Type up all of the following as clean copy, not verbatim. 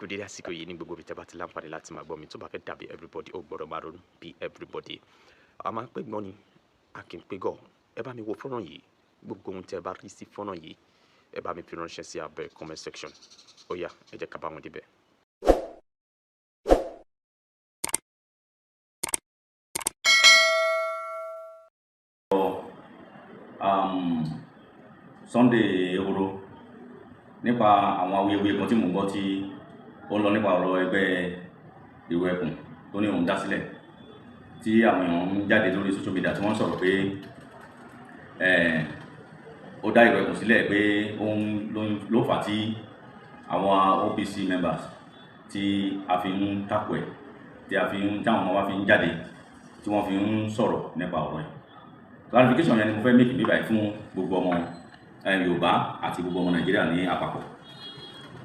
Kú dédé àsìkò yìí ní gbogbo ibi tẹ́ bá ti láǹfààní láti máa gbọ́ mi. Tó bá fẹ́ dàbí everybody, ó gbọ́dọ̀ máa ronú bí everybody. A máa ń pé gbọ́n ni, a kì í pé gọ̀. Ẹ bá mi wo fọ́nrán yìí, gbogbo ohun tẹ́ bá rí sí fọ́nrán yìí, ẹ bá mi fi ránṣẹ́ sí abẹ́ comment section. Ó yá, ẹ jẹ́ ká bá wọn débẹ̀. Sunday Ehoro, nípa àwọn awuyewuye kan tí mò ń gbọ́ tí ó ń lọ nípa ọ̀rọ̀ ẹgbẹ́ Ìrù Ẹkùn tó ní òun dá sílẹ̀, tí àwọn èèyàn ń jáde lórí social media tí wọ́n ń sọ̀rọ̀ pé ó dá Ìrù Ẹkùn sílẹ̀, pé òun ló fà á tí àwọn OPC members tí a fi ń takò ẹ̀, tí a fi ń táwọn ọmọ wa fi ń jáde, tí wọ́n fi ń sọ̀rọ̀ nípa ọ̀rọ̀ ẹ̀. Clarification yẹn ni mo fẹ́ make bíbáyìí fún gbogbo ọmọ Yorùbá àti gbogbo ọmọ Nàìjíríà ní àpapọ̀.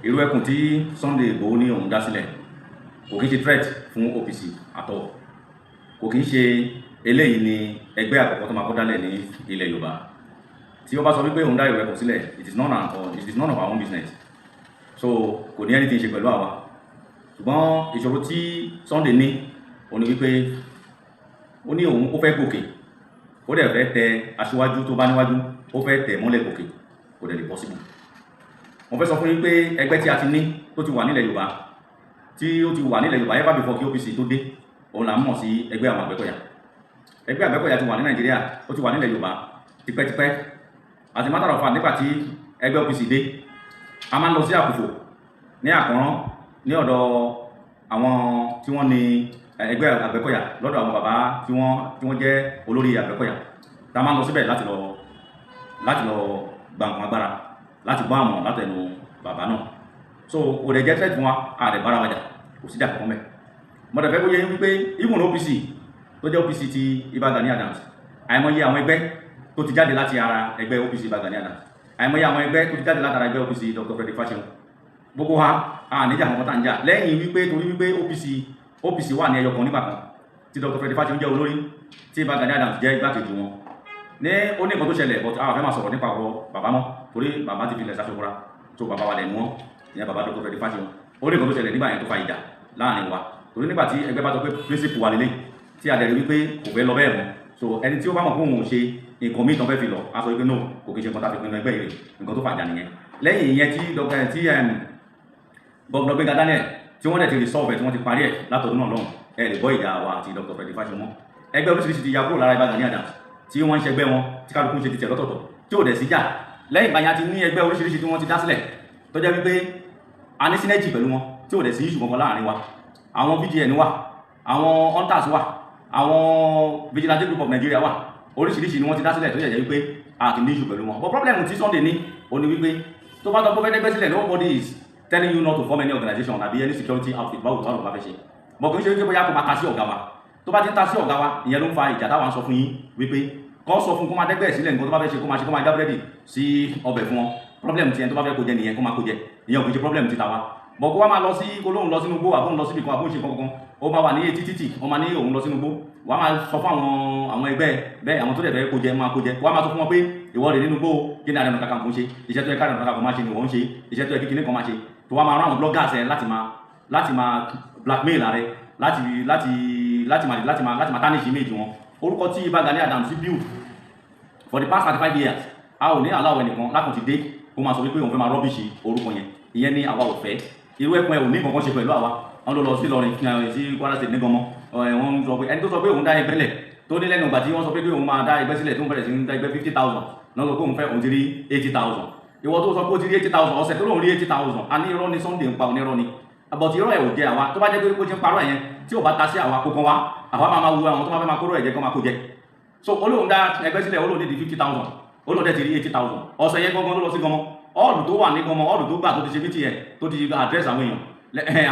Ìrù Ẹkùn tí Sunday Igboho ní òun dá sílẹ̀ kò kí ń ṣe threat fún OPC àtọ, kò kí ń ṣe eléyìí ni ẹgbẹ́ àkọ́kọ́ tó máa kọ́ dálẹ̀ ní ilẹ̀ Yorùbá. Tí ó bá sọ wípé òun dá Ìrù Ẹkùn sílẹ̀, it is none of our own business, so kò ní anything ṣe pẹ̀lú àwa. Ṣùgbọ́n ìṣòro tí Sunday ní òun ni wípé ó ní òun ó fẹ́ gòkè, ó dẹ̀ fẹ́ tẹ aṣíwájú tó bá níwájú, ó fẹ́ tẹ̀ mọ́lẹ̀ gòkè, kò dẹ̀ lè possible. Mo fẹ́ sọ fún yín pé ẹgbẹ́ tí a ti ní tó ti wà nílẹ̀ Yorùbá, tí ó ti wà nílẹ̀ Yorùbá ever before kí OPC tó dé, òun là ń mọ̀ sí ẹgbẹ́ àwọn Àgbẹ̀kọ̀yà. Ẹgbẹ́ Àgbẹ̀kọ̀yà ti wà ní Nàìjíríà, ó ti wà nílẹ̀ Yorùbá tipẹ́tipẹ́. As a matter of fact, nígbà tí ẹgbẹ́ OPC dé, a máa ń lọ sí Àkùfò ní Àkànrán ní ọ̀dọ̀ àwọn tí wọ́n ní ẹgbẹ́ Àgbẹ̀kọ̀yà, lọ́dọ̀ àwọn bàbá tí wọ́n jẹ́ olórí Àgbẹ̀kọ̀yà, tá a máa ń lọ síbẹ̀ láti lọ gba nǹkan agbára, láti gbọ́ àmọ̀ látẹnu bàbá náà. So kò dẹ̀ jẹ́ threat fún wa, a dẹ̀ bára wa jà, kò sí jà kankan mẹ́. Mo dẹ̀ fẹ́ kó yé yín wípé even OPC tó jẹ́ OPC ti Ìbà Gani Adams, àìmọye àwọn ẹgbẹ́ tó ti jáde láti ara ẹgbẹ́ OPC Ìbà Gani Adams, àìmọye àwọn ẹgbẹ́ tó ti jáde látara ẹgbẹ́ OPC Dr. Frederick Fasehun. Gbogbo wa a níjà kankan tá ń jà lẹ́yìn wípé torí wípé OPC wà ní ẹyọ kan nígbà kan tí Dr. Frederick Fasehun jẹ́ olórí, tí Ìbà Gani Adams jẹ́ igbákejì wọn. Ní ó ní nǹkan tó ṣẹlẹ̀, but a fẹ́ máa sọ̀rọ̀ nípa ọ̀rọ̀ bàbá mọ́, torí bàbá ti fi ilẹ̀ ṣaṣọkura tó bàbá wa lẹ̀ ní wọ́n, ìyẹn bàbá Dr. Frederick Fasehun. Ó ní nǹkan tó ṣẹlẹ̀ nígbà yẹn tó fa ìjà láàrin wa, torí nígbà tí ẹgbẹ́ bá sọ pé principle wa lélẹ̀, tí a dẹ̀ rí wípé kò fẹ́ lọ bẹ́ẹ̀ mọ́. So ẹni tí ó bá mọ̀ pé òun ò ṣe nǹkan míì tán fẹ́ fi lọ, a sọ wípé no, kò kí n ṣe nǹkan tá a fi pinnu ẹgbẹ́ yìí rè. Nǹkan tó fà jà nìyẹn. Lẹ́yìn ìyẹn, tí Dr. tí Governor Gbénga Daniel, tí wọ́n dẹ̀ ti resolve ẹ̀, tí wọ́n ti parí ẹ̀ látọdún náà lọ́hùn, ẹ lè gbọ́ ìjà wa àti Dr. Frederick Fasehun mọ́. Ẹgbẹ́ oríṣiríṣi ti ya kúrò lára Ìbà Gani Adams, tí wọ́n ń ṣẹgbẹ́ wọn, tí kálukú ń ṣe titiẹ̀ lọ́tọ̀ọ̀tọ̀, tí ò dẹ̀ sí jà. Lẹ́yìn ìgbà yẹn, a ti ní ẹgbẹ́ oríṣiríṣi tí wọ́n ti dá sílẹ̀, tó jẹ́ wípé a ní synergy pẹ̀lú wọn, tí ò dẹ̀ sí issue kankan láàrin wa. Àwọn VGN wà, àwọn hunters wà, àwọn Vigilante Group of Nigeria wà, oríṣiríṣi ni wọ́n ti dá sílẹ̀ tó jẹ́ wípé a ti ní issue pẹ̀lú wọn. But problem tí Sunday ní ó ní wípé tó bá tọ́ pé fẹ́ dẹ́gbẹ́ sílẹ̀, nobody is telling you not to form any organization àbí any security outfit. Báwo tó bá fẹ́ ṣe bọ̀, kò ń ṣe wípé bóyá kó máa ta sí ọ̀gá wa. Tó bá ti ń ta sí ọ̀gá wa, ìyẹn ló ń fa ìjà táwa ń sọ fún yín wípé kọ́ sọ fún kó máa dẹ́gbẹ́ sílẹ̀. Nǹkan tó bá fẹ́ ṣe, kó máa ṣe, kó máa já búrẹ́dì sí ọbẹ̀ fún wọn. Problem ti ẹni tó bá fẹ́ kó jẹ nìyẹn, kó máa kó jẹ. Ìyẹn ò kì í ṣe problem ti tàwa. Bọ̀ kó wá máa lọ sí, kó lóun lọ sínú igbó, àbóun lọ síbi kan, àbóun ṣe kankan, ó máa wà ní etí títì, ó máa ní òun lọ sínú igbó, wàá máa sọ fún àwọn ẹgbẹ́ bẹ́ẹ̀, àwọn tó dẹ̀ fẹ́ kó jẹ máa kó jẹ, wàá máa sọ fún wọn pé ìwọ rè nínú igbó. Kí ni Ààrẹ Ọ̀nà Kakanfò ń ṣe? Iṣẹ́ tó yẹ káàrẹ̀ Ọ̀nà Kakanfò máa ṣe ni wọ́n ń ṣe. Iṣẹ́ tó yẹ kí kinní kan máa ṣe, tó wá máa rán àwọn bloggers ẹ láti máa blackmail ààrẹ, láti láti láti máa láti máa láti máa tarnish image wọn. Orúkọ tí Ìbà Gani Adams build for the past 35 years, a ò ní aláwọ̀ ẹnìkan lákùn ti dé kó máa sọ wípé òun fẹ́ máa rubbish orúkọ yẹn. Ìyẹn ní àwa ò fẹ́. Irú ẹkùn ẹ ò ní nǹkan kan ṣe pẹ̀lú àwa. Wọn ló lọ sí Ìlọrin, sí Kwara State ní Ganmọ́. Wọ́n sọ pé ẹni tó sọ pé òun dá ẹgbẹ́ lẹ̀, tó ní lẹ́nu ìgbà tí wọ́n sọ pé òun máa dá ẹgbẹ́ sílẹ̀, tó ń bẹ̀rẹ̀ sí ń dá ẹgbẹ́, 50,000 náà sọ pé òun fẹ́, òun ti rí 80,000. Ìwọ tó sọ pé ó ti rí 80,000, ọ̀sẹ̀ tó lóun rí 80,000, a ní irọ́ ni Sunday ń pa, onírọ́ ni. But irọ́ ẹ̀ ò jẹ́ àwa. Tó bá jẹ́ pé ó ti ń parọ́ ẹ̀yẹn, tí ò bá ta sí àwa kó kan wá, àwa máa wo àwọn tó bá fẹ́ máa kóró ẹ̀jẹ̀ kan máa kó jẹ. So olóhùn dá ẹgbẹ́ sílẹ̀, olóhùn ní di 50,000, olóhùn dẹ̀ ti rí 80,000. Ọ̀sẹ̀ yẹn gangan ló lọ sí Ganmọ́, hall tó wà ní Ganmọ́, hall tó gbà tó ti ṣe meeting yẹn, tó ti address àwọn èèyàn.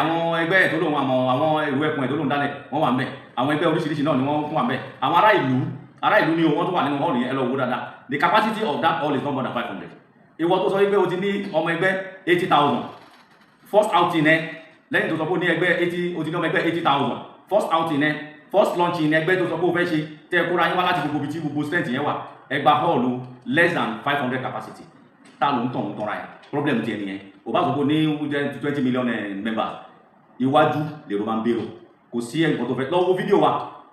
Àwọn ẹgbẹ́ ẹ̀ tó lóhùn, àmọ́ àwọn ìlú ẹkùn ẹ̀ tó lóhùn dálẹ̀, wọ́n wà ńbẹ̀. Àwọn ẹgbẹ́ oríṣiríṣi náà ni wọ́n fún wa ńbẹ̀. Àwọn ará ìlú ni wọ́n tó wà nínú hall yẹn. Ẹ lọ wò dáadáa, the capacity of that hall is not more than 500. Ìwọ tó sọ wípé o ti ní ọmọ ẹgbẹ́ 80,000, first outing ẹ, lẹ́yìn tó sọ pé o ní ẹgbẹ́ eighty, o ti ní ọmọ ẹgbẹ́ 80,000, first outing ẹ, first launching ẹgbẹ́ tó sọ pé o fẹ́ ṣe, tẹ́ ẹ kóra yín wá láti gbogbo ibi tí gbogbo strength yẹn wà, ẹ gba hall less than 500 capacity. Tá ló ń tàn ń tanra ẹ̀? Problem tiẹ̀ nìyẹn. Ò bá sọ pé ó ní 20 million members, iwájú lèrò máa ń bèrò. Kò sí ẹnìkan tó fẹ́ lọ wo fídíò wa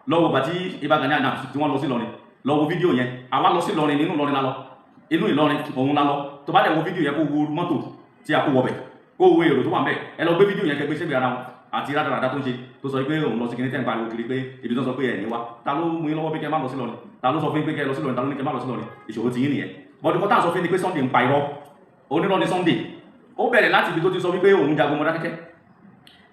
lọ́wọ́ bàtí Ìbà Gani Adams tí wọ́n lọ sí Ìlọrin. Lọ wo fídíò yẹn. Àwa lọ sí Ìlọrin, nínú Ìlọrin la lọ, inú Ìlọrin òun la lọ. Tó bá dẹ̀ wo fídíò yẹn, kó wo mọ́tò tí a kó wọbẹ̀, kó wo èrò tó wà ń bẹ̀. Ẹ lọ gbé fídíò yẹn, kẹgbẹ́ sẹ́gbẹ̀ẹ́ ara wọn àti rádaràdá tó ń ṣe, tó sọ pé òun lọ sí kíní tẹ́ ń pariwo kiri pé ibi tó sọ pé ẹ̀ ní wa. Ta ló mú yín lọ́wọ́ pé kẹ́ má lọ sí Ìlọrin? Ta ló sọ fún yín pé kẹ́ lọ sí Ìlọrin? Ta ló ní kẹ́ má lọ sí Ìlọrin? Ìṣòro ti yín nìyẹn. Bọ́dún kọ́tà sọ fún yín ni pé Sunday ń pa irọ́, onírọ́ ni Sunday. Ó bẹ̀rẹ̀ láti ibi tó ti sọ wípé òun jagun Mọdákẹ́kẹ́.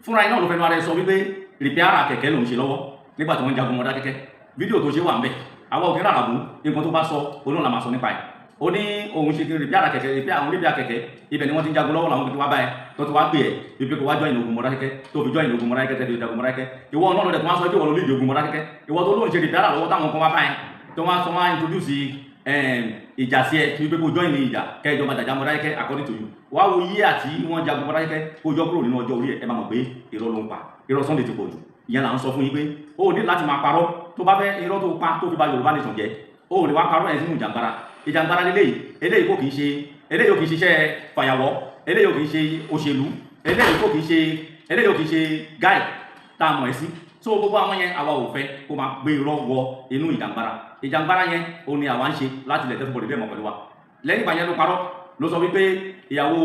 Fúnra iná ló fẹnu ara ẹ sọ wípé repair kẹ̀kẹ́ lòun ṣe lọ́wọ́ nígbà tí wọ́n jagun Mọdákẹ́kẹ́. Fídíò tó ṣe wà ń bẹ̀. Àwọn òkè rárá bù nǹkan tó bá sọ olóhùn la máa sọ nípa ẹ̀. Ó ní òun ṣe kí repair kẹ̀kẹ́, repair àwọn repair kẹ̀kẹ́. Ibẹ̀ ni wọ́n ti ń jagun lọ́wọ́, làwọn tó wá bá ẹ, tó ti wá gbé ẹ wípé kó wá join ogun Mọdákẹ́kẹ́, tó fi join ogun Mọdákẹ́kẹ́, tẹ́ fi jagun Mọdákẹ́kẹ́. Ìwọ náà lọ́dẹ̀ tó wá sọ pé ìwọ ló lead ogun Mọdákẹ́kẹ́. Ìwọ tó lóun ṣe repair lọ́wọ́, táwọn kan wá bá ẹ, tó wá sọ wá introduce ìjà sí ẹ wípé kó join ìjà kẹjọ máa jàjà Mọdákẹ́kẹ́. According to you, wá wo yí àti wọ́n jagun Mọdákẹ́kẹ́, kó yọ kúrò nínú ọjọ́ orí ẹ. Ẹ máa mọ̀ pé irọ́ ló ń pa. Irọ́ Sunday ti pọ̀ jù. Ìyẹn là ń sọ fún yín pé ó ní láti máa parọ́. Tó bá fẹ́ irọ́ tó pa tó fi ba Yorùbá nation jẹ́, ó lè wá parọ́ ẹ̀ sínú ìjàngbara. Ìjàngbara lélẹ́yìí. Eléyìí kò kì í ṣe, eléyìí ò kì í ṣiṣẹ́ fàyàwọ́, eléyìí ò kì í ṣe òṣèlú, eléyìí kò kì í ṣe, eléyìí ò kì í ṣe guy tá a mọ̀ ẹ́ sí. So gbogbo àwọn yẹn, àwa ò fẹ́ kó máa gbé irọ́ wọ inú ìjàngbara. Ìjàngbara yẹn ó ní àwa ń ṣe láti ilẹ̀ tẹ́fọ́ bẹ́ẹ̀ mọ̀ pẹ̀lú wa. Lẹ́yìn ìgbà yẹn ló parọ́, ló sọ wípé ìyàwó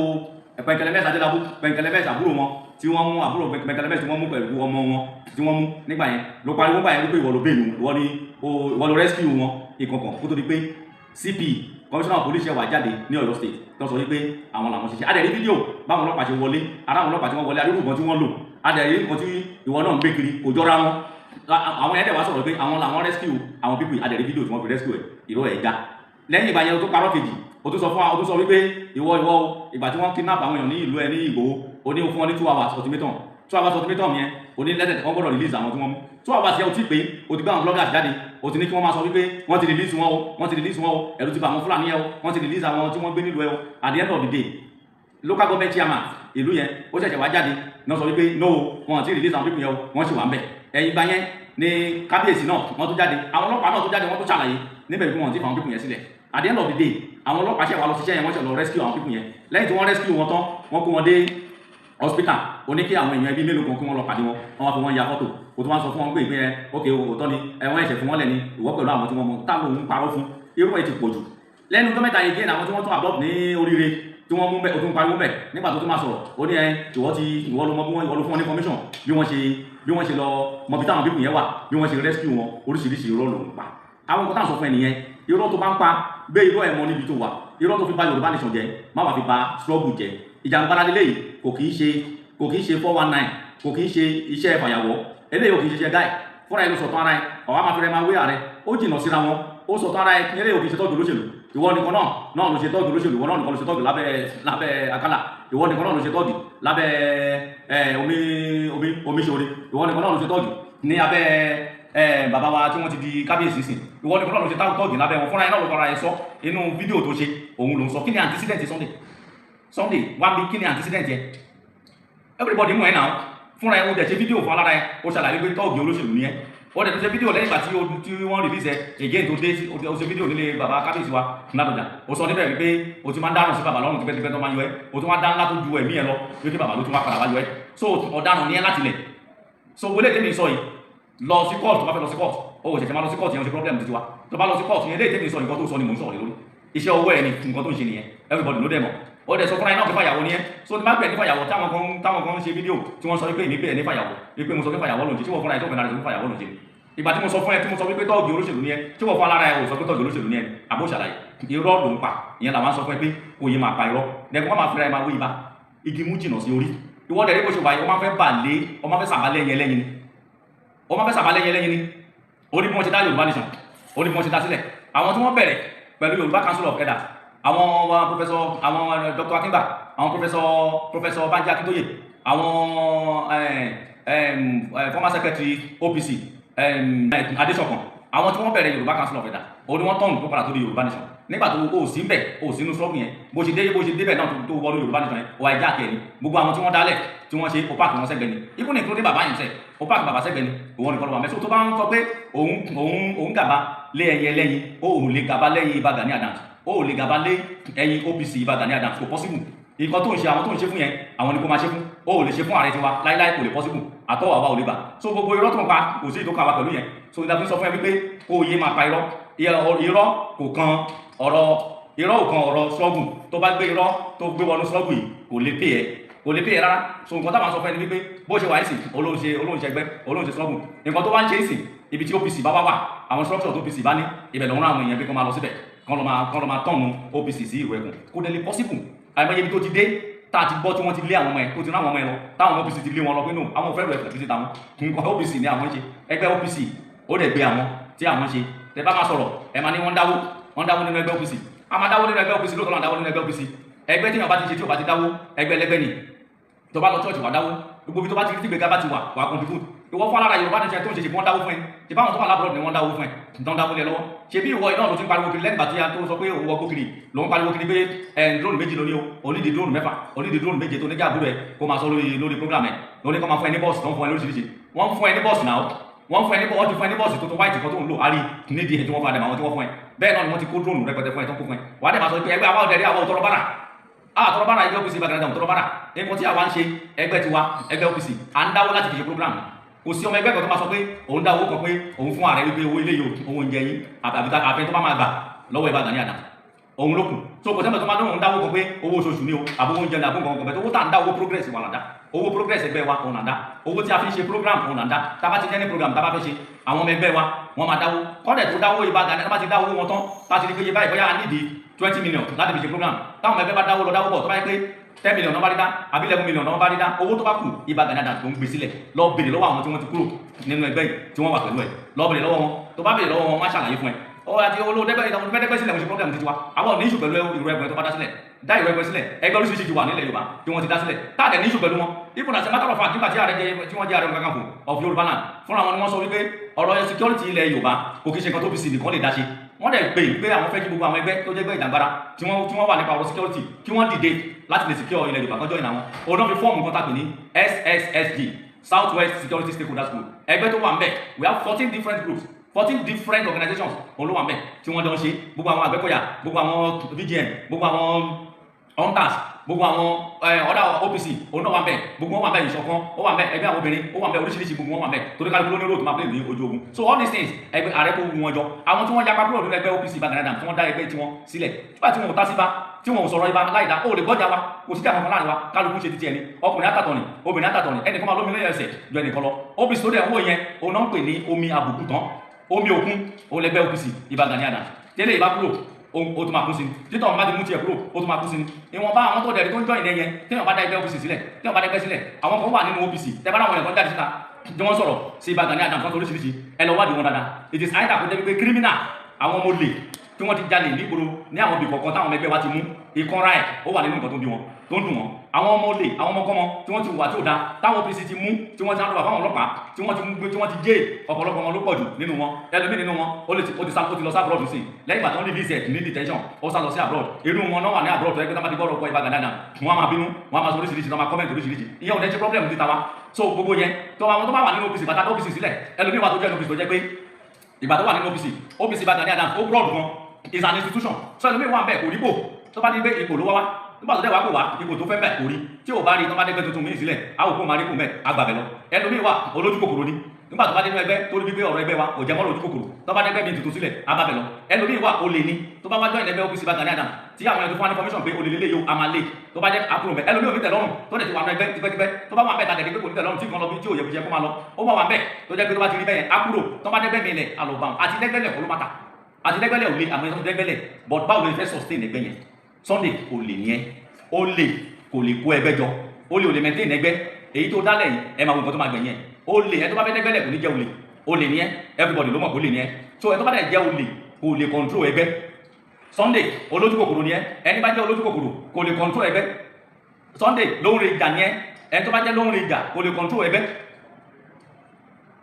Pẹ̀nkẹlẹ́mẹ́sì Adélábù, Pẹ̀nkẹlẹ́mẹ́sì àbúrò wọn tí wọ́n mú, àbúrò Pẹ̀nkẹlẹ́mẹ́sì tí wọ́n mú pẹ̀lú ọmọ wọn tí wọ́n mú nígbà yẹn, ló pariwo gbà yẹn wípé ìwọ ló bail, ìwọ ni ìwọ ló rescue wọn ìkọ̀kàn, kó tó di pé CP, commissioner of police, ṣe wà jáde ní Ọ̀yọ́ State tó sọ wípé àwọn làwọn ṣiṣẹ́. Adẹ̀rí fídíò báwọn ọlọ́pàá ṣe wọlé, ará àwọn ọlọ́pàá tí wọ́n wọlé, adúrú nǹkan tí wọ́n lò, adẹ̀rí nǹkan tí ìwọ náà ń gbé kiri, kò jọra wọn. Àwọn yẹn dẹ̀ wá sọ̀rọ̀ pé àwọn làwọn rescue àwọn people. Adẹ̀rí fídíò tí wọ́n fi rescue ẹ̀. Ìró ẹ̀ já. Lẹ́yìn ìgbà yẹn, o tó parọ́ kejì. O tún sọ fún wa, o tún sọ wípé ìwọ ìgbà tí wọ́n kidnap àwọn èèyàn ní ìlú ẹ ní Ìgbòho, o ní o fún wọn ní 2 hours ultimatum. 2 hours ultimatum yẹn, o ní lẹ́tẹ̀ wọ́n gbọ́dọ̀ release àwọn tí wọ́n mú. 2 hours yẹn, o ti pé o ti gbé àwọn bloggers jáde, o ti ní kí wọ́n máa sọ wípé wọ́n ti release wọn o, wọ́n ti release wọn o, ẹ̀rù ti bà àwọn Fúlàní yẹn o, wọ́n ti release àwọn tí wọ́n gbé nílùú ẹ o. At the end of the day, local government chairman ìlú yẹn, ó ṣẹ̀ṣẹ̀ wá jáde náà sọ wípé no, wọn ti release àwọn people yẹn o, wọ́n sì wà ń bẹ̀. Ẹ̀yìn ìgbà yẹn ni kábíyèsí náà wọ́n tún jáde, àwọn ọlọ́pàá náà tún jáde, wọ́n tún ṣàlàyé níbẹ̀ bí wọ́n ti fà àwọn people yẹn sílẹ̀. At the end of the day, àwọn ọlọ́pàá ṣẹ̀ wá lọ ṣiṣẹ́ yẹn, wọ́n ṣẹ̀ lọ rescue àwọn people yẹn. Lẹ́yìn tí wọ́n rescue wọn tán, wọ́n kó wọn dé hospital. Ó ní kí àwọn èèyàn ẹbí mélòó kan kí wọ́n lọ pàdé wọn, wọ́n wá fi wọ́n ya fọ́tò. O tún wá sọ fún wọn pé ìpín ẹ ok, òótọ́ ni ẹ, wọ́n ẹ̀ṣẹ̀ fún wọn lẹ̀ ni ìwọ pẹ̀lú àwọn tí wọ́n mọ tá lóun parọ́ fún. Irú ẹ̀ ti pọ̀ jù lẹ́nu tó mẹ́ta yìí. Àwọn tí wọ́n tún adopt ní oríire tí wọ́n mú bẹ́ẹ̀, o tún pariwo bẹ́ẹ̀. Nígbà tó tún máa sọ̀rọ̀, ó ní ẹ ìwọ ti ìwọ ló mọ bí wọ́n, ìwọ ló fún wọn ní information bí wọ́n ṣe lọ mọ bí táwọn people yẹn wà, bí wọ́n ṣe rescue wọn. Oríṣiríṣi irọ́ ló ń pa. Àwọn nǹkan táwọn sọ fún ẹ nìyẹn. Irọ́ tó bá ń pa, gbé irọ́ ẹ̀ mọ níbi tó wà. Irọ́ tó fi bà Yorùbá nation jẹ́, má wàá fi bà struggle jẹ́. Ìjàngbara lélẹ́yìí kò kì í ṣe 419, kò kì í ṣe iṣẹ́ fàyàwọ́. Eléyìí ò kì í ṣe iṣẹ́ guy. Fúnra ẹ ló sọ̀tọ̀ ara ẹ, ọ̀wá máa fi rẹ máa wé ààrẹ, ó jìnnà síra wọn. Ó sọ̀tọ̀ ara ẹ. Eléyìí ò kì í ṣe tọ́jú olóṣèlú. Ìwọ nìkan náà náà ló ṣe tọ́jú olóṣèlú. Ìwọ náà nìkan ló ṣe tọ́jú lábẹ́ Akálà. Ìwọ nìkan náà ló ṣe tọ́jú lábẹ́ ẹ omi omi omi ṣoore. Ìwọ nìkan náà ló ṣe tọ́jú ní abẹ́ ẹ bàbá wa tí wọ́n ti di kábíyèsí sìn. Ìwọ nìkan náà ló ṣe tọ́jú lábẹ́ wọn. Fúnra ẹ náà ló fara ẹ sọ inú fídíò tó ṣe, òun ló ń sọ. Kí ni antecedent Sunday? Sunday wá bí, kí ni antecedent yẹ? Everybody mú ẹ náà. Fúnra ẹ, ó dẹ̀ ṣe fídíò fún alára ẹ, ó ṣàlàyé pé tọ́ọ̀gì olóṣèlú ni ẹ. Ó dẹ̀ tó ṣe fídíò lẹ́yìn ìgbà tí wọ́n release ẹ again, tó dé, ó ṣe fídíò nílé bàbá kábíyèsí wa Ládọjà. Ó sọ níbẹ̀ wípé o ti máa ń dáràn sí bàbá lọ́rùn tipẹ́tipẹ́ tó máa ń yọ ẹ́, o tún wá dá ńlá tó ju ẹ̀mí ẹ lọ, wípé bàbá ló tún wá padà wá yọ ẹ́. So ọ̀daràn ni ẹ láti lẹ̀. So wọlé tèmi sọ yìí, lọ sí court. Tó bá fẹ́ lọ sí court, ó ṣẹ̀ṣẹ̀ máa lọ sí court yẹn, ó ṣe problem títí wa. Tó bá lọ sí court yẹn, eléyìí tèmi sọ, nǹkan tó sọ ni mò ń sọ̀rọ̀ lórí. Iṣẹ́ ọwọ́ ẹ ni nǹkan tó ń ṣe nìyẹn. Everybody ló dẹ̀ mọ̀. Ó dẹ̀ sọ fúnra iná kí fàyàwọ́ ni ẹ́. So tí bá pè ní fàyàwọ́, táwọn kan ń ṣe fídíò tí wọ́n sọ wípé èmi pè é ní fàyàwọ́, wípé mo sọ pé fàyàwọ́ ló ń ṣe, tí wọ́n fúnra ẹ̀ tó fẹ́ lára sọ pé fàyàwọ́ ló ń ṣe. Ìgbà tí mo sọ fún ẹ, tí mo sọ wípé tọ́ọ̀gì olóṣèlú ni ẹ, tí wọ́n fún alára ẹ ò sọ pé tọ́ọ̀gì olóṣèlú ni ẹ, àbó ṣàlàyé irọ́ ló ń pa. Ìyẹn làwọn sọ fún ẹ pé kò yé máa pa irọ́ lẹ́kọ̀ọ́, wọ́n máa fira ẹ máa wé ibà. Igi mú jìnnà sí orí. Ìwọ dẹ̀ rí bó ṣe wà yìí, wọ́n máa fẹ́ bà lé, wọ́n máa fẹ́ sàbálẹ̀ yẹn lẹ́yìn ni, wọ́n máa fẹ́ sàbálẹ̀ yẹn lẹ́yìn ni. Ó ní bí wọ́n ṣe dá Yorùbá nation, ó ní bí wọ́n ṣe dá sílẹ̀. Àwọn tí wọ́n bẹ̀rẹ̀ pẹ̀lú Yorùbá Council of Elders, àwọn professor, àwọn Dr. Akingba, àwọn professor Banji Akintoye, àwọn former secretary OPC Adesokan, àwọn tí wọ́n bẹ̀rẹ̀ Yorùbá Council of Elders, ó ní wọ́n tọ̀nù tó padà tó di Yorùbá nation. Nígbà tó o sí ń bẹ̀, o sí inú struggle yẹn, bó ṣe débẹ̀ náà tó wọnú Yorùbá nation yẹn, o àìjá kẹ́ ni. Gbogbo àwọn tí wọ́n dálẹ̀ tí wọ́n ṣe, o park wọn sẹ́gbẹ̀ ni, even including bàbá yẹn sẹ́, o park bàbá sẹ́gbẹ̀ ni. Òun nìkan ló wà mẹ́sọ̀ tó bá ń sọ pé òun gàba lé ẹyẹ lẹ́yìn, ó òun lè gàba lẹ́yìn Ìbà Gani Adams. Ó lè gàba lé ẹ̀yìn OPC Ìbà Gani Adams, kò possible. Nǹkan tó ń ṣe, àwọn tó ń ṣe fún yẹn, àwọn ni kó máa ṣe fún. Ó lè ṣe fún ààrẹ tiwa láíláí, kò lè possible àtọwà wa ò lè gbà. So gbogbo irọ́ tó ń pa, kò sí ìtókà wa pẹ̀lú yẹn. So ìdàgbé sọ fún ẹ wípé kó o yé máa pa irọ́. Irọ́ kò kan ọ̀rọ̀, irọ́ ò kan ọ̀rọ̀ struggle. Tó bá gbé irọ́ tó gbé wọnú struggle yìí, kò lè pè ẹ́, kò lè pè ẹ́ rárá. So nǹkan táwọn sọ fún ẹ ni wípé bó ṣe wà ní sìn, olóhùn ṣe, olóhùn ṣe ẹgbẹ́, olóhùn ṣe struggle. Nǹkan tó wá ń ṣe é sìn, ibi tí OPC bá wà wà, àwọn structure tó OPC bá ní ibẹ̀ lọ́wọ́n, àwọn èèyàn bí kò máa lọ síbẹ̀, kán lọ máa tọ̀nù OPC sí ìrù ẹkùn, kò dẹ̀ lè possible. Àìmọye ibi tó ti dé tá a ti gbọ́ tí wọ́n ti lé àwọn ọmọ ẹ̀, tó ti rán àwọn ọmọ ẹ̀ lọ, táwọn OPC ti lé wọn lọ pé no, àwọn ò fẹ́ rù ẹkùn títí táwọn nǹkan OPC ní àwọn ń ṣe. Ẹgbẹ́ OPC ó dẹ̀ gbé àwọn tí àwọn ń ṣe. Tẹ bá máa sọ̀rọ̀, ẹ máa ní wọ́n dáwó, wọ́n dáwó nínú ẹgbẹ́ OPC. A máa dáwó nínú ẹgbẹ́ OPC lóòótọ́, náà dáwó nínú ẹgbẹ́ OPC. Ẹgbẹ́ tí yàn bá ti ṣe tí ò bá ti dáwó, ẹgbẹ́ ẹlẹ́gbẹ́ ni. Tó bá lọ church, wà dáwó. Gbogbo ibi tó bá ti rí tí gbèga bá ti wà, wà contribute. Ìwọ fún alára Yorùbá nation tó ń ṣe, ṣe wọ́n dáwó fún ẹ? Ṣe báwọn tó wà l'abroad ni wọ́n dáwó fún ẹ, tó ń dáwó lé lọ́wọ́? Ṣe bí ìwọ iná ló ti ń pariwo kiri lẹ́yìn ìgbà tí a tó sọ pé òun wọ gókiri, ló ń pariwo kiri pé ẹ drone méjì lóní o, onídìí drone mẹ́fà, onídìí drone méje, tó ní kí àbúrò ẹ kó máa sọ lórí program ẹ, lóní kó máa fún ẹ ní bọ́ọ̀sì, tó ń fún ẹ lóríṣiríṣi. Wọ́n ń fún ẹ ní bọ́ọ̀sì náà, wọ́n fún ẹ ní, wọ́n ti fún ẹ ní bọ́ọ̀sì tuntun white kan tó ń lò àrí nídìí ẹ̀ tí wọ́n fún adàmọ̀ àwọn tí wọ́n fún ẹ. Bẹ́ẹ̀ náà ni wọ́n ti kó drone rẹpẹtẹ fún ẹ, tó ń kó fún ẹ. Wàá dẹ̀ máa sọ pé ẹgbẹ́ àwọn ọ̀dẹ̀rẹ̀, àwọn òtọrọ bára, àtọrọ bára. Ẹgbẹ́ OPC Ìbà Gani Adams tọrọ bára. Nǹkan tí àwa ń ṣe, ẹgbẹ́ tiwa, ẹgbẹ́ OPC, à ń dáwó láti fi ṣe program. Kò sí ọmọ ẹgbẹ́ kan tó máa sọ pé òun dá owó kan pé òun fún ààrẹ wípé owó ilé yìí, owó oúnjẹ yín, àbí àfẹn tó bá máa gbà lọ́wọ́ Ìbà Gani Adams, òun ló kù. So kò sẹ́mi tó máa dóhùn dáwó kan pé owó oṣooṣù ni o, àbówó oúnjẹ ni, àbó nǹkan kan bẹ́ẹ̀. Owó tá à ń dá, owó progress wà là ń dá. Owó progress ẹgbẹ́ wa òun là ń dá. Owó tí a fi ń ṣe program òun là ń dá. Tá a bá ti jẹ́ ní program tá a bá fẹ́ ṣe, àwọn ọmọ ẹgbẹ́ wa wọ́n máa dáwó. Kọ́dẹ̀ tó dáwó, Ìbà Gani, tá a bá ti dáwó wọn tán, tá a ti rí pé iye báyìí, bóyá a nídìí 20 million láti fi ṣe program, táwọn ọmọ ẹgbẹ́ bá dáwó lọ, dáwó bọ̀, tó bá yẹ pé 10 million náà bá rí dá àbí 11 million náà bá rí dá, owó tó bá kù, Ìbà Gani Adams tó ń gbé sílẹ̀. Lọ béèrè lọ́wọ́ àwọn tí wọ́n ti kúrò nínú ẹgbẹ́ yìí tí wọ́n wà pẹ̀lú ẹ̀. Lọ béèrè lọ́wọ́ wọn. Tó bá béèrè lọ́wọ́ wọn, wọ́n á ṣàlàyé fún ẹ. Ọ àti olóòdẹ́gbẹ́ ìdàgbẹ́ sílẹ̀, mo ṣe program títí wa. Àwọn ò ní issue pẹ̀lú ìrù ẹgbẹ́ tó bá dá sílẹ̀. Dá ìrù ẹgbẹ́ sílẹ̀. Ẹgbẹ́ oríṣiríṣi ti wà nílẹ̀ Yorùbá tí wọ́n ti dá sílẹ̀ táàdẹ̀ ní issue pẹ̀lú wọn. Even as a matter of fact, nígbà tí ààrẹ jẹ, tí wọ́n jẹ́ Ààrẹ Ọ̀nà Kakanfò of Yorùbá land fúnra wọn ni wọ́n sọ wípé ọ̀rọ̀ security ilẹ̀ Yorùbá kò kí ṣe nǹkan tó fi sí nìkan lè dá ṣe. Wọ́n dẹ̀ pé pé àwọn fẹ́ kí gbogbo àwọn ẹgbẹ́ tó jẹ́ ẹgbẹ́ ìjàngbara tí wọ́n wà nípa ọ̀rọ̀ security kí wọ́n dìde láti lè secure ilẹ̀ Yorùbá, kọjọ́ ìnáwó. Òun náà fi form nǹkan tá a pè ní SSSG, South West Security Stakeholders Group. Ẹgbẹ́ tó wà ń bẹ̀, we have 14 different groups, 14 different organizations òun ló wà ń bẹ̀ tí wọ́n jọ ń ṣe. Gbogbo àwọn Àgbẹ̀kọ̀yà, gbogbo àwọn VGN, gbogbo àwọn hunters, gbogbo àwọn ọ̀dà OPC òun náà wà ń bẹ̀. Gbogbo wọn wà ń bẹ̀. Ìṣọ̀kan ó wà ń bẹ̀, ẹgbẹ́ àwọn obìnrin ó wà ń bẹ̀, oríṣiríṣi gbogbo wọn wà ń bẹ̀, torí kálukú ló ní role tó máa play ní ojú ogun. So all these things, ẹgbẹ́ ààrẹ kó wọn jọ. Àwọn tí wọ́n yapa kúrò nínú ẹgbẹ́ OPC Ìbà Gani Adams tí wọ́n dá ẹgbẹ́ tiwọn sílẹ̀, nígbà tí wọn ò tá síba, tí wọn ò sọ̀rọ̀ ibà láìda, ó lè gbọ́jà wa. Kò sí kankan láàrin wa. Kálukú ṣe títí ẹni, ọkùnrin àtàtọ̀ ni, obìnrin àtàtọ̀ ni, ẹnìkan máa lómi lẹ́yìn ẹsẹ̀ ju ẹnìkan lọ. OPC tó dẹ̀ ń wò yẹn, òun náà ń pè ní omi àbùkù tán, omi òkun. Òun lẹgbẹ́ OPC Ìbà Gani Adams. Tẹ́lẹ̀ ìbá kúrò, ó tún máa kún sí ni. Títọ̀ wọn bá ti mú tiẹ̀ kúrò, ó tún máa kún sí ni. Ìwọ̀nba àwọn tó dẹ̀rí tó ń join yẹn, téèyàn bá dá ẹgbẹ́ OPC sílẹ̀, téèyàn bá dá ẹgbẹ́ sílẹ̀, àwọn kan wà nínú OPC. Tẹ́ bá dáwọn ẹ̀kan jáde síta tí wọ́n sọ̀rọ̀ sí Ìbà Gani Adams kan tó oríṣiríṣi, ẹ lọ wádìí wọn dáadáa. It is either kó jẹ́ pé criminal, àwọn ọmọ olè tí wọ́n ti jalè nígboro ní àwọn ibì kọ̀ọ̀kan táwọn ọmọ ẹgbẹ́ wa ti mú, ìkanra ẹ̀ ó wà nínú nǹkan tó ń bí wọn, tó ń dùn wọn. Àwọn ọmọ olè, àwọn ọmọkọ́mọ tí wọ́n ti wà tí ò da, táwọn OPC ti mú, tí wọ́n ti handle fáwọn ọlọ́pàá, tí wọ́n ti mú gbé, tí wọ́n ti jẹ́ ọ̀pọ̀lọpọ̀ wọn ló pọ̀ jù nínú wọn. Ẹlòmíì nínú wọn ó lè ti, ó ti sá, ó ti lọ sí abroad sí lẹ́yìn ìgbà tó ń release ẹ̀ ní detention, ó sá lọ sí abroad. Irú wọn náà wà ní abroad tó yẹ pé tó bá ti gbọ́dọ̀ kọ́ Ìbà Gani Adams, wọ́n á máa bínú, wọ́n á máa sọ oríṣiríṣi, wọ́n á máa comment oríṣiríṣi. Ìyẹn ò ní ṣe problem ti ta wa. So gbogbo yẹn tó, àwọn tó bá wà nínú OPC bàtà OPC sílẹ̀, ẹlòmíì wà tó jẹ́ OPC tó jẹ́ pé ìgbà tó wà nínú OPC, OPC Ìbà Gani Adams ó broad gan, is an institution. So ẹlòmíì wà ń bẹ̀ kò rí bò, tó bá ní pé ipò ló wá wá, nígbà tó dẹ̀ wá kò wá ipò tó fẹ́ bẹ̀ kò rí. Tí ò bá rí, tó bá dẹ́gbẹ́ tuntun míì sílẹ̀, á wò kó máa rí kò mẹ́ agbàbẹ̀ lọ. Ẹlòmíì wà, olójú kòkòrò ni. Nígbà tó bá dénú ẹgbẹ́ tó rí wípé ọ̀rọ̀ ẹgbẹ́ wa kò jẹ́ mọ́ lójú kòkòrò, tó bá dẹ́gbẹ́ mi tuntun sílẹ̀, agbàbẹ̀ lọ. Ẹlòmíì wà, olè ní. Tó bá wá join ẹgbẹ́ OPC Ìbà Gani Adams, tí àwọn ẹni tó fún wa ní information pé olè lélẹ̀ yóò a máa lé, tó bá jẹ́ àkúrò mẹ́. Ẹlòmíì ò ní tẹ́lọ́rùn, tó dẹ̀ ti wà nù ẹgbẹ́ tipẹ́tipẹ́, tó bá wà bẹ́ẹ̀ tàdé pé kò ní tẹ́lọ́rùn, tí kan lọ bí tí ò yẹ kó jẹ́ kó máa lọ, ó bá wà bẹ́ẹ̀ tó jẹ́ pé tó bá ti rí bẹ́yẹn á kúrò. Tó bá dẹ́gbẹ́ mi lẹ̀, á lọ bá wọn. Àti dẹ́gbẹ́lẹ̀ kọ́ ló má ta, àti dẹ́gbẹ́lẹ̀ ò lé àwọn ẹni tó dẹ́gbẹ́lẹ̀, but báwo ló fẹ́ sustain ẹgbẹ́ yẹn? Sunday, kò lè ní ẹ, ó lè kò lè kó ẹgbẹ́ jọ, ó lè ò lè maintain ẹgbẹ́ èyí tó dálẹ̀ yìí. Ẹ máa wo nǹkan tó máa gbẹ̀yìn ẹ. Ó lè ẹ tó bá fẹ́ dẹ́gbẹ́lẹ̀ kò ní jẹ́ olè. Olè ní ẹ, everybody ló mọ̀ kó lè ní ẹ. So ẹ tó bá dẹ̀ jẹ́ olè kò lè control ẹgbẹ́. Sunday, olójú kòkòrò ni ẹ. Ẹni bá jẹ́ olójú kòkòrò kò lè control ẹgbẹ́. Sunday, lóhùn rẹ̀ ìjà ni ẹ. Ẹni tó bá jẹ́ lóhùn rẹ̀ ìjà kò lè control ẹgbẹ́.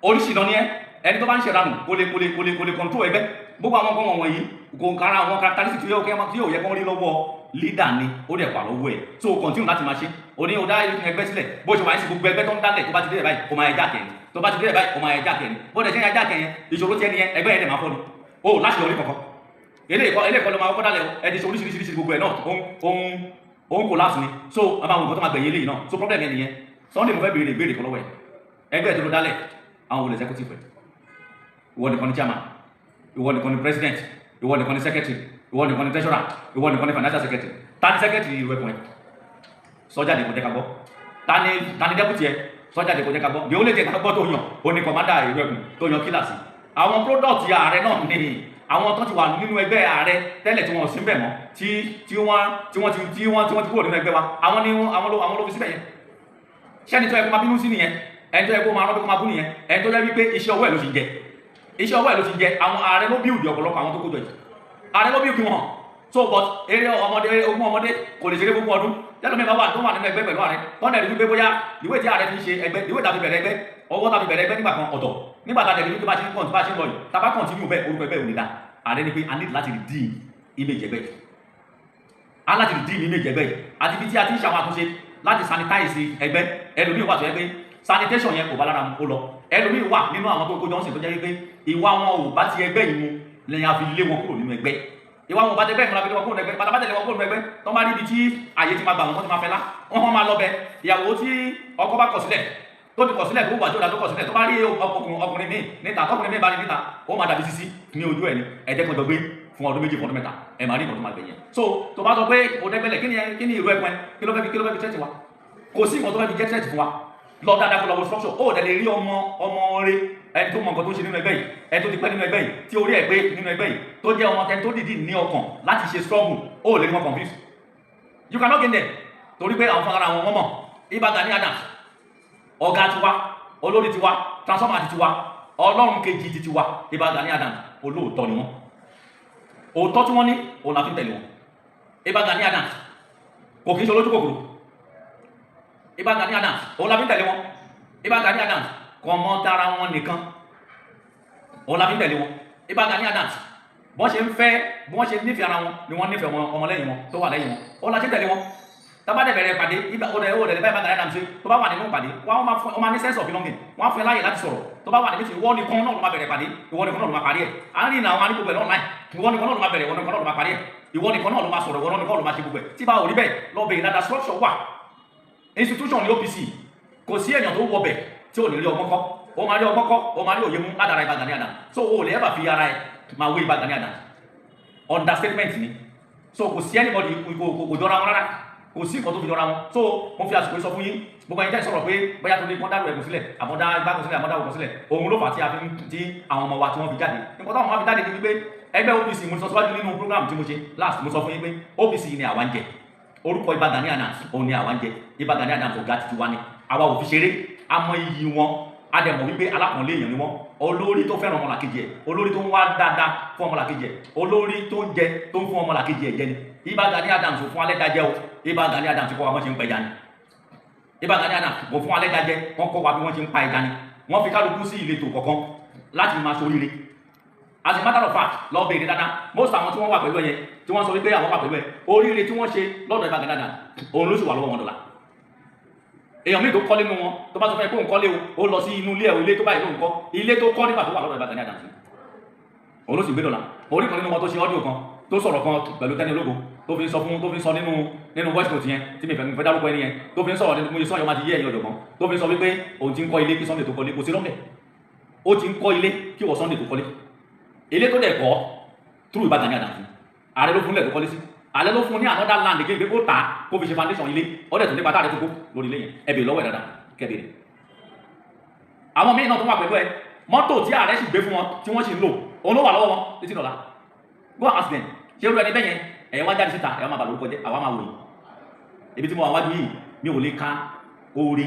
Oríṣìí ni ẹ. Ẹni tó bá ń ṣèrànù kò lè control ẹgbẹ́. Gbogbo àwọn nǹkan wọ̀nyí kò kára àwọn characteristics tí yóò yẹ kó rí lọ́wọ́ leader ni ó dẹ̀ wà lọ́wọ́ ẹ̀. So continue láti máa ṣe òní ò dá ẹgbẹ́ sílẹ̀. Bó ṣe wà ní sí, gbogbo ẹgbẹ́ tó ń dálẹ̀, tó bá ti dé báyìí, ó máa ẹja kẹ́ni. Tó bá ti dé báyìí, ó máa ẹja kẹ́ni. Bó dẹ̀ ṣe ẹja kẹ́yẹn, ìṣòro tí ẹni yẹn, ẹgbẹ́ yẹn dẹ̀ máa fọ́ ni o láti yọrí kankan. Eléyìí kọ́ ló máa kọ́ dálẹ̀ o. Ẹ ti ṣe oríṣiríṣi, gbogbo ẹ̀ náà òun collapse ni. So a máa wọ nǹkan tó máa gbẹ̀yìn eléyìí náà. So problem yẹn nìyẹn. Sunday, mo fẹ́ béèrè ìbéèrè kan lọ́wọ́ ẹ̀. Ẹgbẹ́ tó ló dálẹ̀, àwọn olè executive ẹ̀, ìwọ nìkan ni chairman, ìwọ nìkan ni president, ìwọ nìkan ni secretary, ìwọ nìkan ni treasurer, ìwọ nìkan ni financial secretary. Ta ni secretary ìlú ẹkùn ẹ? Sọjáde kò jẹ́ ká gbọ́. Ta ni deputy ẹ? Sọjáde kò jẹ́ ká gbọ́. The only thing ká gbọ́ tó yàn ó ní commander ìlú ẹkùn tó yan kíláàsì. Àwọn product ààrẹ náà ní àwọn tó ti wà nínú ẹgbẹ́ ààrẹ tẹ́lẹ̀ tí wọ́n sí bẹ̀ mọ́, tí wọ́n ti kúrò nínú ẹgbẹ́ wa, àwọn ni àwọn ló fi síbẹ̀ yẹn. Ṣẹ́ni tó yẹ kó máa bínú sí nìyẹn? Ẹni tó yẹ kó máa rán pé kó máa bú nìyẹn? Ẹni tó yẹ wípé iṣẹ́ ọwọ́ ẹ̀ ló ti ń jẹ, iṣẹ́ ọwọ́ ẹ̀ ló ti ń jẹ. Àwọn ààrẹ ló build ọ̀pọ̀lọpọ̀ àwọn tó kó jọ yìí, ààrẹ ló build wọn. So but eré ọmọdé, ogún ọmọdé kò lè ṣeré gbogbo ọdún. Tẹ́lẹ̀ mi bá wà tó wà nínú ẹgbẹ́ pẹ̀lú ààrẹ tọ́nà ẹ̀rí wípé bóyá ìwé tí ààrẹ fi ń ṣe ẹgbẹ́, ìwé tàbí bẹ̀rẹ̀ ẹgbẹ́, ọwọ́ tàbí bẹ̀rẹ̀ ẹgbẹ́ nígbà kan ọ̀tọ̀, nígbà tá a tẹ̀lé wípé bá ṣe ń kàn bá ṣe ń lọ yìí, tá a bá continue bẹ́ẹ̀, orúkọ ẹgbẹ́ ò ní dá. Ààrẹ ni pé a need láti redeem image ẹgbẹ́ yìí, a láti redeem image ẹgbẹ́ yìí, àti ibi tí a ti ń ṣàwọn àtúnṣe láti sanitize ẹgbẹ́. Ẹlòmíì wà tó yẹ pé sanitation yẹn kò bá lára mu, ó lọ. Ẹlòmíì wà nínú àwọn tó kó Johnson tó jẹ́ wípé ìwà wọn ò bá ti ẹgbẹ́ yìí mu lẹ́yìn àfi lé wọn kúrò nínú ẹgbẹ́. Ìwà wọn ò bá ti ẹgbẹ́ yìí mu la fi lé wọn kúrò nínú ẹgbẹ́. Pátápátá lé wọn kúrò nínú ẹgbẹ́, tó bá rí ibi tí àyè ti máa gbà wọn, tó ti máa fẹ́ lá wọn, máa lọ bẹ. Ìyàwó tí ọkọ bá kọ̀ sílẹ̀, tó ti kọ̀ sílẹ̀, tó wà tí ó dá tó kọ̀ sílẹ̀, tó bá rí ọkùnrin míì níta, tọkùnrin míì bá rí níta, ó máa dàbí sísí ní ojú ẹ̀ ní. Ẹ̀jẹ̀ kan jọ gbé fún ọdún 2, fún ọdún 3, ẹ máa rí nǹkan tó máa gbẹ̀yìn. So tó bá sọ pé o dẹ́gbẹ́lẹ̀, kí ni ìlú ẹ̀pẹ́? Kí ló fẹ́ fi threat wa? Kò sí nǹkan tó fẹ́ fi jẹ́ threat fún wa. Lọ dáadáa, kó lọ wo structure. Ó dẹ̀ lè rí ọmọ ọmọ rẹ, ẹni tó mọ nǹkan tó ń ṣe nínú ẹgbẹ́ yìí, ẹni tó ti pẹ́ nínú ẹgbẹ́ yìí, tí orí ẹ̀ pé nínú ẹgbẹ́ yìí, tó jẹ́ ọmọ tẹni tó dìdí ní ọkàn láti ṣe struggle, ó lè ní wọn confuse. You cannot gain them, torí pé àwọn fúnra wọn mọ̀. Ìbà Gani Adams, ọ̀gá tiwa, olórí tiwa, transformer ti tiwa, ọlọ́run kejì ti tiwa, Ìbà Gani Adams, olóòótọ́ ni wọ́n. Òótọ́ tí wọ́n ní òun la fi ń tẹ̀lé wọn. Ìbà Gani Adams kò kí ń ṣe olójú kòkòrò. Ìbà Gani Adams, òun la fi ń tẹ̀lé wọn. Ìbà Gani Adams kò mọ tara wọn nìkan, òun la fi ń tẹ̀lé wọn. Ìbà Gani Adams, bọ́n ṣe ń fẹ́, bí wọ́n ṣe nífẹ̀ẹ́ ara wọn ni wọ́n nífẹ̀ẹ́ wọn ọmọlẹ́yìn wọn tó wà lẹ́yìn wọn, òun la ṣe ń tẹ̀lé wọn. Tábà dẹ̀ bẹ̀rẹ̀ pàdé ibà, ó dẹ̀ báyìí, Ìbà Gani Adams ṣe tó bá wà nínú pàdé, wọ́n máa fún, wọ́n máa ní sense of belonging, wọ́n á fún ẹ láyè láti sọ̀rọ̀. Tó bá wà níbi tí ìwọ nìkan náà ló máa bẹ̀rẹ̀ pàdé, ìwọ nìkan náà ló máa parí ẹ̀. Àárín àwọn anígbogbo ẹ̀ online, ìwọ nìkan náà ló máa bẹ̀rẹ̀, ìwọ nìkan náà ló máa parí ẹ̀, ìwọ nìkan náà ló máa sọ̀rọ̀, ìwọ nìkan ló máa ṣe gbogbo ẹ̀. Tí bá ò rí bẹ́ẹ̀, lọ bẹ̀rẹ̀ dáadáa. Structure wà, institution ní OPC. Kò sí èèyàn tó wọbẹ̀ tí ò ní rí ọgbọ́n kọ́. Ó máa rí ọgbọ́n kọ́, ó máa rí òye mú látara Ìbà Gani Adams. So o lè ever fi ara ẹ máa wé Ìbà Gani Adams, understatement ni. So kò sí anybody, kò jọra wọn rárá, kò sí nǹkan tó fi jọra wọn. So mo fi àsìkò yìí sọ fún yín, gbogbo ẹ̀yin tẹ́ sọ̀rọ̀ pé bóyá tó ní kán dárò ẹ̀kún sílẹ̀, àmọ́dá igbákan sílẹ̀, àmọ́dá òkun sílẹ̀, òun ló fà á tí a fi ń tí àwọn ọmọ wa tí wọ́n fi jáde. Nǹkan táwọn ọmọ wa fi jáde ni wípé ẹgbẹ́ OPC, mo sọ síwájú nínú program tí mo ṣe last, mo sọ fún yín pé OPC ni àwa ń jẹ. Orúkọ Ìbà Gani Adams òun ni àwa ń jẹ. Ìbà Gani Adams, ọ̀gá títí wa ni, àwa ò fi ṣeré. A mọ iyì wọn, a dẹ̀ mọ̀ wípé alákùnrin èèyàn ni wọ́n, olórí tó fẹ́ràn ọmọlàkejì ẹ̀, olórí tó ń wá dáadáa fún ọmọlàkejì ẹ̀, olórí tó ń jẹ tó ń fún ọmọlàkejì ẹ̀ jẹ ni. Ìbà Gani Adams ò fún alẹ́ dájẹ́ o. Ìbà Gani Adams kọ́ wa bọ́n ṣe ń pẹja ni. Ìbà Gani Adams kò fún alẹ́ dájẹ́, wọ́n kọ́ wa bí wọ́n ṣe ń pa ẹja ni. Wọ́n fi kálukú sí ìletò kọ̀ọ̀kan láti máa ṣoríire. As a matter of fact, lọ bèèrè dáadáa, most àwọn tí wọ́n wà pẹ̀lú ẹ̀yẹ tí wọ́n sọ wípé àwọn wà pẹ̀lú ẹ̀, oríire tí wọ́n ṣe lọ́dọ̀ Ìbà Gani Adams òun ló sì wà lọ́wọ́ wọn dọ̀la. Èèyàn míì tó kọ́lé nínú wọn, tó bá sọ fún ẹ pé òun kọ́lé o, ó lọ sí inú ilé ẹ̀, ilé tó báyìí ló ń kọ́, ilé tó kọ́ nígbà tó wà lọ́dọ̀ Ìbà Gani Adams òun ló sì gbé dọ̀la. Orí kan nínú wọn tó ṣe audio kan, tó sọ̀rọ̀ kan pẹ̀lú Tẹ́ni Ológo, tó fi ń sọ fún, tó fi ń sọ nínú voice note yẹn tí mi fẹ́ dárúkọ ẹni yẹn, tó fi ń sọ̀rọ̀ nínú, mo sọ yẹn, máa ti yé ẹ̀yin ọ̀jọ̀gbọ́n, tó fi ń sọ wípé òun ti ń kọ́ ilé kí Sunday tó kọ́lé. Kò sí lọ́mẹ̀, ó ti ń kọ́ ilé kí wọ́n Sunday tó kọ́lé. Ilé tó dẹ̀ kọ́ through Ìbà Gani Adams, ààrẹ ló fún lẹ̀ tó kọ́lé sí, ààrẹ ló fún ní another land kéèké kó tà kó fi ṣe foundation ilé. Ó dẹ̀ tún nípa táàrẹ tó kó lórí ilé yẹn. Ẹ bèèrè lọ́wọ́ ẹ̀ dáadáa, kẹ́bẹ̀rẹ̀ àwọn míì náà tó wà pẹ̀lú ẹ. Mọ́tò tí ààrẹ sì gbé fún wọn tí wọ́n sì ń lò, òun ló wà lọ́wọ́ wọn títí dọ̀la. Go and ask them. Ṣé irú ẹni bẹ́yẹn ẹ̀yẹ wá jáde síta, ẹ̀yẹ máa bà lórúkọ jẹ́? Àwa máa wò yìí. Ibi tí mo wà wájú yìí, mi ò lè ka oore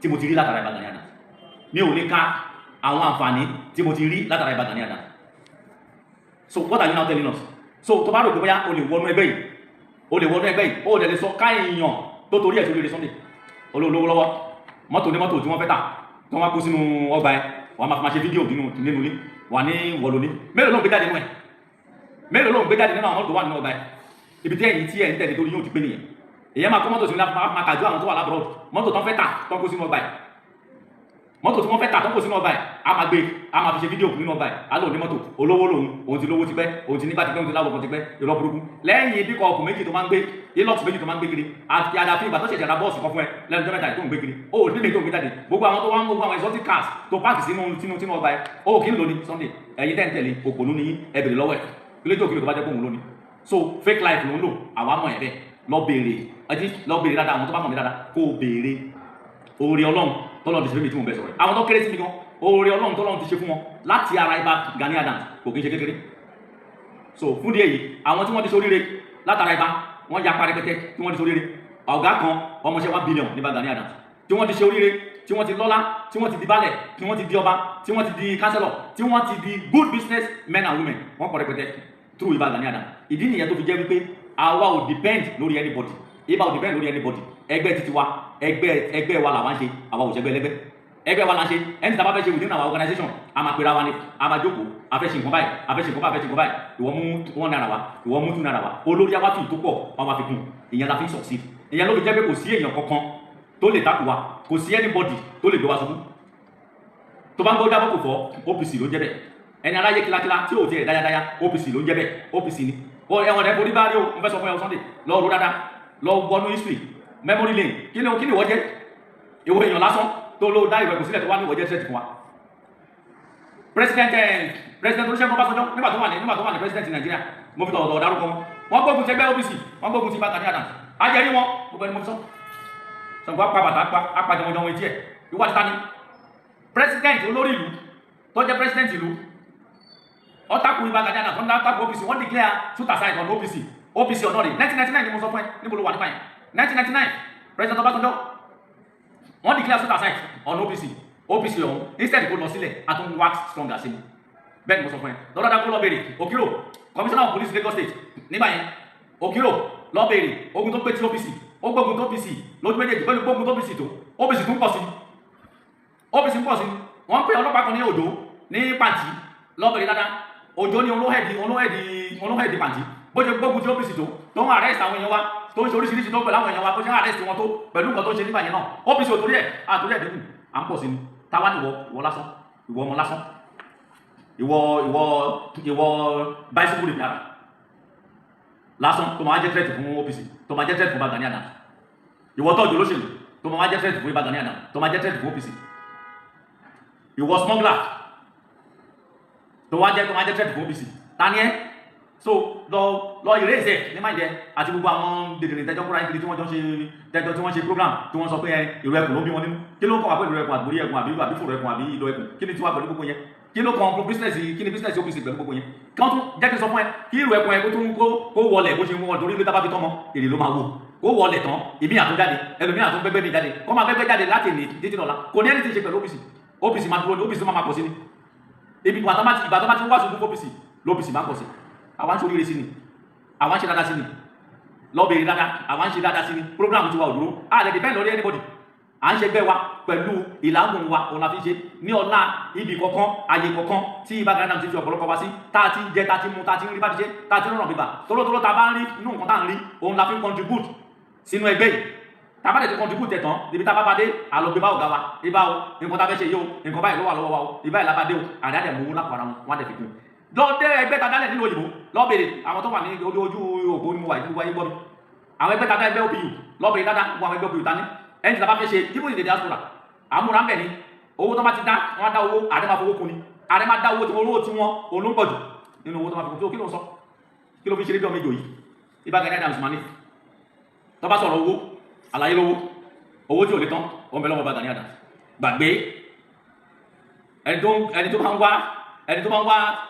tí mo ti rí látara Ìbà Gani Adams, mi ò lè ka àwọn àǹfààní tí mo ti rí látara Ìbà Gani Adams. So what are you now telling us? So tó bá rò pé bóyá o lè wọnú ẹgbẹ́ yìí, o lè wọnú ẹgbẹ́ yìí, o lè sọ ká èèyàn tó torí ẹ̀ sórí rẹ̀. Sunday olówó lọ́wọ́, mọ́tò ní mọ́tò tí wọ́n fẹ́ tà, tí wọ́n wá kó sínú ọgbà ẹ̀, wọ́n máa fi máa ṣe fídíò nínú ilé wà ní wọ̀lóní. Mélòó ló ń gbé jáde nínú ẹ̀? Mélòó ló ń gbé jáde nínú àwọn mọ́tò tó wà nínú ọgbà ẹ̀? Ibi tí ẹ̀yìn tí ẹ̀ ń tẹ̀lé torí yóò ti pé nìyẹn. Èyàn máa kó mọ́tò sínú, máa kàjú àwọn tó wà l'abroad, mọ́tò tán fẹ́ tà tán kó sínú ọgbà ẹ̀. Mọ́tò tí wọ́n fẹ́ tà tó kò sínú ọgbà ẹ̀, a máa gbé, a máa fi ṣe fídíò nínú ọgbà ẹ̀. Á lò ní mọ́tò olówó lòun, òun ti lówó tipẹ́, òun ti nígbà tipẹ́, òun ti láwọ̀ kan tipẹ́. Irọ́ burúkú. Lẹ́yìn pickup méjì tó máa ń gbé, Hilux méjì tó máa ń gbé kiri, àti àdàfi ìgbà tó ṣẹ̀ṣẹ̀ ra bọ́ọ̀sì kan fún ẹ lẹ́nu ọjọ́ mẹ́ta yìí tó ń gbé kiri, ó nílé tó ń gbé jáde. Gbogbo àwọn tó wá ń gbogbo àwọn exotic cars tó park sínú ọgbà ẹ, ó kì í lò ní Sunday. Ẹ̀yin tẹ́ ń tẹ̀lé, òpònú ni yín. Ẹ bèrè lọ́wọ́ ẹ̀ kílé tó kí ló tó bá jẹ́ pé òun lónìí. So fake life ló ń lò. Àwa mọ̀ ẹ́ bẹ́ẹ̀. Lọ béèrè ẹtí, lọ béèrè dáadáa. Àwọn tó bá mọ̀ mí dáadáa, kó o béèrè oore Ọlọ́run tọ́lọ́run ti ṣe fún mi tí mo bẹ̀ sọ̀rọ̀. Àwọn tó kéré sí mi gan, oore Ọlọ́run tọ́lọ́run ti ṣe fún wọn láti ara Ìbà Gani Adams kò kí ń ṣe kékeré. So fún díẹ̀ yìí, àwọn tí wọ́n ti ṣe oríire látara Ìbà, wọ́n ya parẹ́pẹ́tẹ́ tí wọ́n ti ṣe oríire. Ọ̀gá kan, ọmọọṣẹ́ 1 billion ní Ìbà Gani Adams, tí wọ́n ti ṣe oríire, tí wọ́n ti lọ́lá, tí wọ́n ti di baálẹ̀, tí wọ́n ti di ọba, tí wọ́n ti di councillor, tí wọ́n ti di good business men and women, wọ́n pọ̀ rẹpẹtẹ through Ìbà Gani Adams. Ìdí nìyẹn tó fi jẹ́ wípé àwa ò depend lórí anybody. Ìbà ò depend lórí anybody. Ẹgbẹ́ títí wa, ẹgbẹ́ wa làwa ń ṣe. Àwa ò ṣẹgbẹ́ ẹlẹ́gbẹ́, ẹgbẹ́ wa la ń ṣe. Ẹni tí a bá fẹ́ ṣe within our organization, a máa pera wa ni, a máa jókòó, a fẹ́ ṣe nǹkan báyìí, a fẹ́ ṣe nǹkan báyìí, a fẹ́ ṣe nǹkan báyìí. Ìwọ mú ₦1 wa, ìwọ mú ₦2 wa, olórí àwa fi tó pọ̀ wọn wá fi kún. Ìyẹn la fi ń succeed. Ìyẹn ló fi jẹ́ pé kò sí èèyàn kankan tó lè takò wa, kò sí anybody tó lè gbé wa ṣubú. Tó bá ń gbọ́ dábọ̀ kò fọ́, OPC ló ń jẹ́ bẹ́ẹ̀. Ẹni aráyé kílákílá tí ò tiẹ̀ dáyadáya, OPC ló ń jẹ́ bẹ́ẹ̀. OPC ni ẹ̀wọ̀n rẹ̀ forí bá rí o. Mo fẹ́ sọ fún ẹ Sunday, lọ ro dáadáa, lọ wọnú history, memory lane. Kí ni ìwọ jẹ́? Ìwọ èèyàn lásán tó ló dá ìwẹ̀kùn sílẹ̀ tó wá ní ìwọ jẹ́ threat fún wa. President Olúṣẹ́gun Ọbásanjọ́, nígbà tó wà ní president Nàìjíríà, mo fi tọ̀wọ̀tọ̀wọ̀ dárúkọ wọn, wọ́n gbógun ti ẹgbẹ́ OPC, wọ́n gbógun ti Ìbà Gani Adams. Ajẹ́rí wọn gbogbo ẹni mo fi sọ. Ṣàngó apá bàtà apá apá jọmọjọmọ etí ẹ̀. Ìwà títa ni president olórí ìlú tó jẹ́ president ìlú ọ̀tàkùn Ìbà Gani Adams, wọ́n takùn OPC, wọ́n declare shoot at sight on OPC. OPC ọ̀nà rẹ̀, 1999 ni mo sọ fún ẹ. Níbo ló wà nípa yẹn? 1999, President Ọbásanjọ́, wọ́n declare shoot at sight on OPC. OPC ọ̀hún, instead kó lọ sílẹ̀, a tún wax stronger sí i. Bẹ́ẹ̀ ni mo sọ fún ẹ. Lọ́dọ̀dá kó lọ béèrè Okiro, Commissioner of Police, Lagos State nígbà yẹn. Okiro, lọ béèrè ogun tó pé tí OPC ó gbógun tó OPC lójú méjèèjì. Pẹ̀lú gbógun tó OPC tó, OPC tún pọ̀ sí, OPC ń pọ̀ sí. Wọ́n ń pè ọlọ́pàá kan ní Òjò ní Pàǹtí. Lọ béèrè dáadáa. Òjò ní olóhẹ̀dì olóhẹ̀dì olóhẹ̀dì Pàǹtí. Bó ṣe gbógun tí OPC tó ń arrest àwọn èèyàn wa, tó ń ṣe oríṣiríṣi tó pẹ̀lú àwọn èèyàn wa, bó ṣe ń arrest wọn tó pẹ̀lú nǹkan tó ń ṣe nígbà yẹn náà, OPC ò torí ẹ̀ àtòrí ẹ̀ dínkù, à ń pọ̀ sí ni. Táwa níwọ, ìwọ lásán, ìwọ ọmọ lásán, ìwọ bicycle repair lásán tó máa jẹ́ threat fún OPC, tó máa jẹ́ threat fún Ìbà Gani Adams, ìwọ tọ́jú olóṣèlú tó máa jẹ́ threat fún Ìbà Gani Adams, tó máa jẹ́ threat fún OPC, ìwọ smuggler tó máa jẹ́ threat fún OPC, ta ni ẹ́? So lọ erase ẹ ní máa jẹ àti gbogbo àwọn dèdèrè tẹjọ kóra kiri tí wọ́n jọ ṣe tẹjọ, tí wọ́n ṣe program, tí wọ́n sọ pé ẹ ìrù ẹkùn ló ń bí wọn nínú. Kí ló ń kọ́ wá pẹ̀lú ìrù ẹkùn, àgbórí ẹkùn, àbí fòrò ẹkùn, àbí ìlọ ẹkùn? Kí ni tiwa pẹ̀lú gbogbo yẹn? Kí ló kan business? Kí ni business OPC pẹ̀lú gbogbo yẹn? Kí wọ́n tún jẹ́ kí n sọ fún ẹ, kí ìrù ẹkùn ẹ kó tún kó wọlẹ̀ bó ṣe ń wọ, torí ilé tábà fi tọ́mọ èrè ló máa wò. Kó wọlẹ̀ tán, ìmí àtún jáde, ẹlòmíì àtún gbẹgbẹ́ mi jáde, kó máa gbẹgbẹ́ jáde láti ní títí dọ̀la. Kò ní ẹni tí ń ṣe pẹ̀lú OPC. OPC máa dúró ní, OPC máa pọ̀ sí ni. Ibi ìgbà tó bá ti ń wá ṣubú OPC l'OPC máa pọ̀ sí. Àwa ń ṣe oríire sí ni, àwa ń ṣe dáadáa sí ni. Lọ bèèrè dáadáa, àwa ń ṣe dáadáa sí ni. Program tiwa ò dúró, a lè depend lórí anybody. À ń ṣe gbẹ́ wa pẹ̀lú ìlàgùn wa, òun la fi ṣe ní ọ̀la. Ibì kọ̀ọ̀kan, àyè kọ̀ọ̀kan tí Ìbà Gani Adams ti fi ọ̀pọ̀lọpọ̀ wá sí, tá a ti ń jẹ, tá a ti mu, tá a ti ń rí bá ti ṣe, tá a ti ń rọrùn bíbà tólótóló, tá a bá ń rí inú nǹkan tá a ń rí, òun la fi ń contribute sínú ẹgbẹ́ yìí. Tá a bá dẹ̀ ti contribute ẹ̀ tán, ibi tá a bá bá dé, àlọ́ gbé bá ọ̀gá wa ibà o. Nǹkan tá a fẹ́ ṣe yìí o, nǹkan báyìí ló wà lọ́wọ́ wa o, ibà yìí la bá dé o. Àdá dẹ̀ mú lápò ara wọn, wọ́n á dẹ̀ fi kún. Lọ dé ẹgbẹ́ ta dálẹ̀ nílùú òyìnbó, lọ bèrè àwọn tó wà ní ojú òpó ní mo wà ìlú wáyé gbọ́ mi. Àwọn ẹgbẹ́ ta dá, ẹgbẹ́ OPU, lọ bèrè dáadáa gbogbo àwọn ẹgbẹ́ OPU ta ní. Ẹni tí a bá fẹ́ ṣe even in the diaspora, àmúra ń bẹ̀ ni. Owó tó bá ti dá, wọ́n á dá owó, àdé máa fowó kun ni, àdé máa dá owó tí owó tí wọ́n òun ló ń pọ̀ jù nínú owó tó máa fi kún. Kí ló ń sọ? Kí ló fi ṣeré bí ọmọ ìjò yìí? Ìbà Gani Adams máa ní tó bá sọ̀rọ̀ owó àlàyé lówó, owó tí ò lè tán, ó ń bẹ lọ́wọ́ Ìbà Gani Adams. Gbàgbé ẹni tó bá ń wá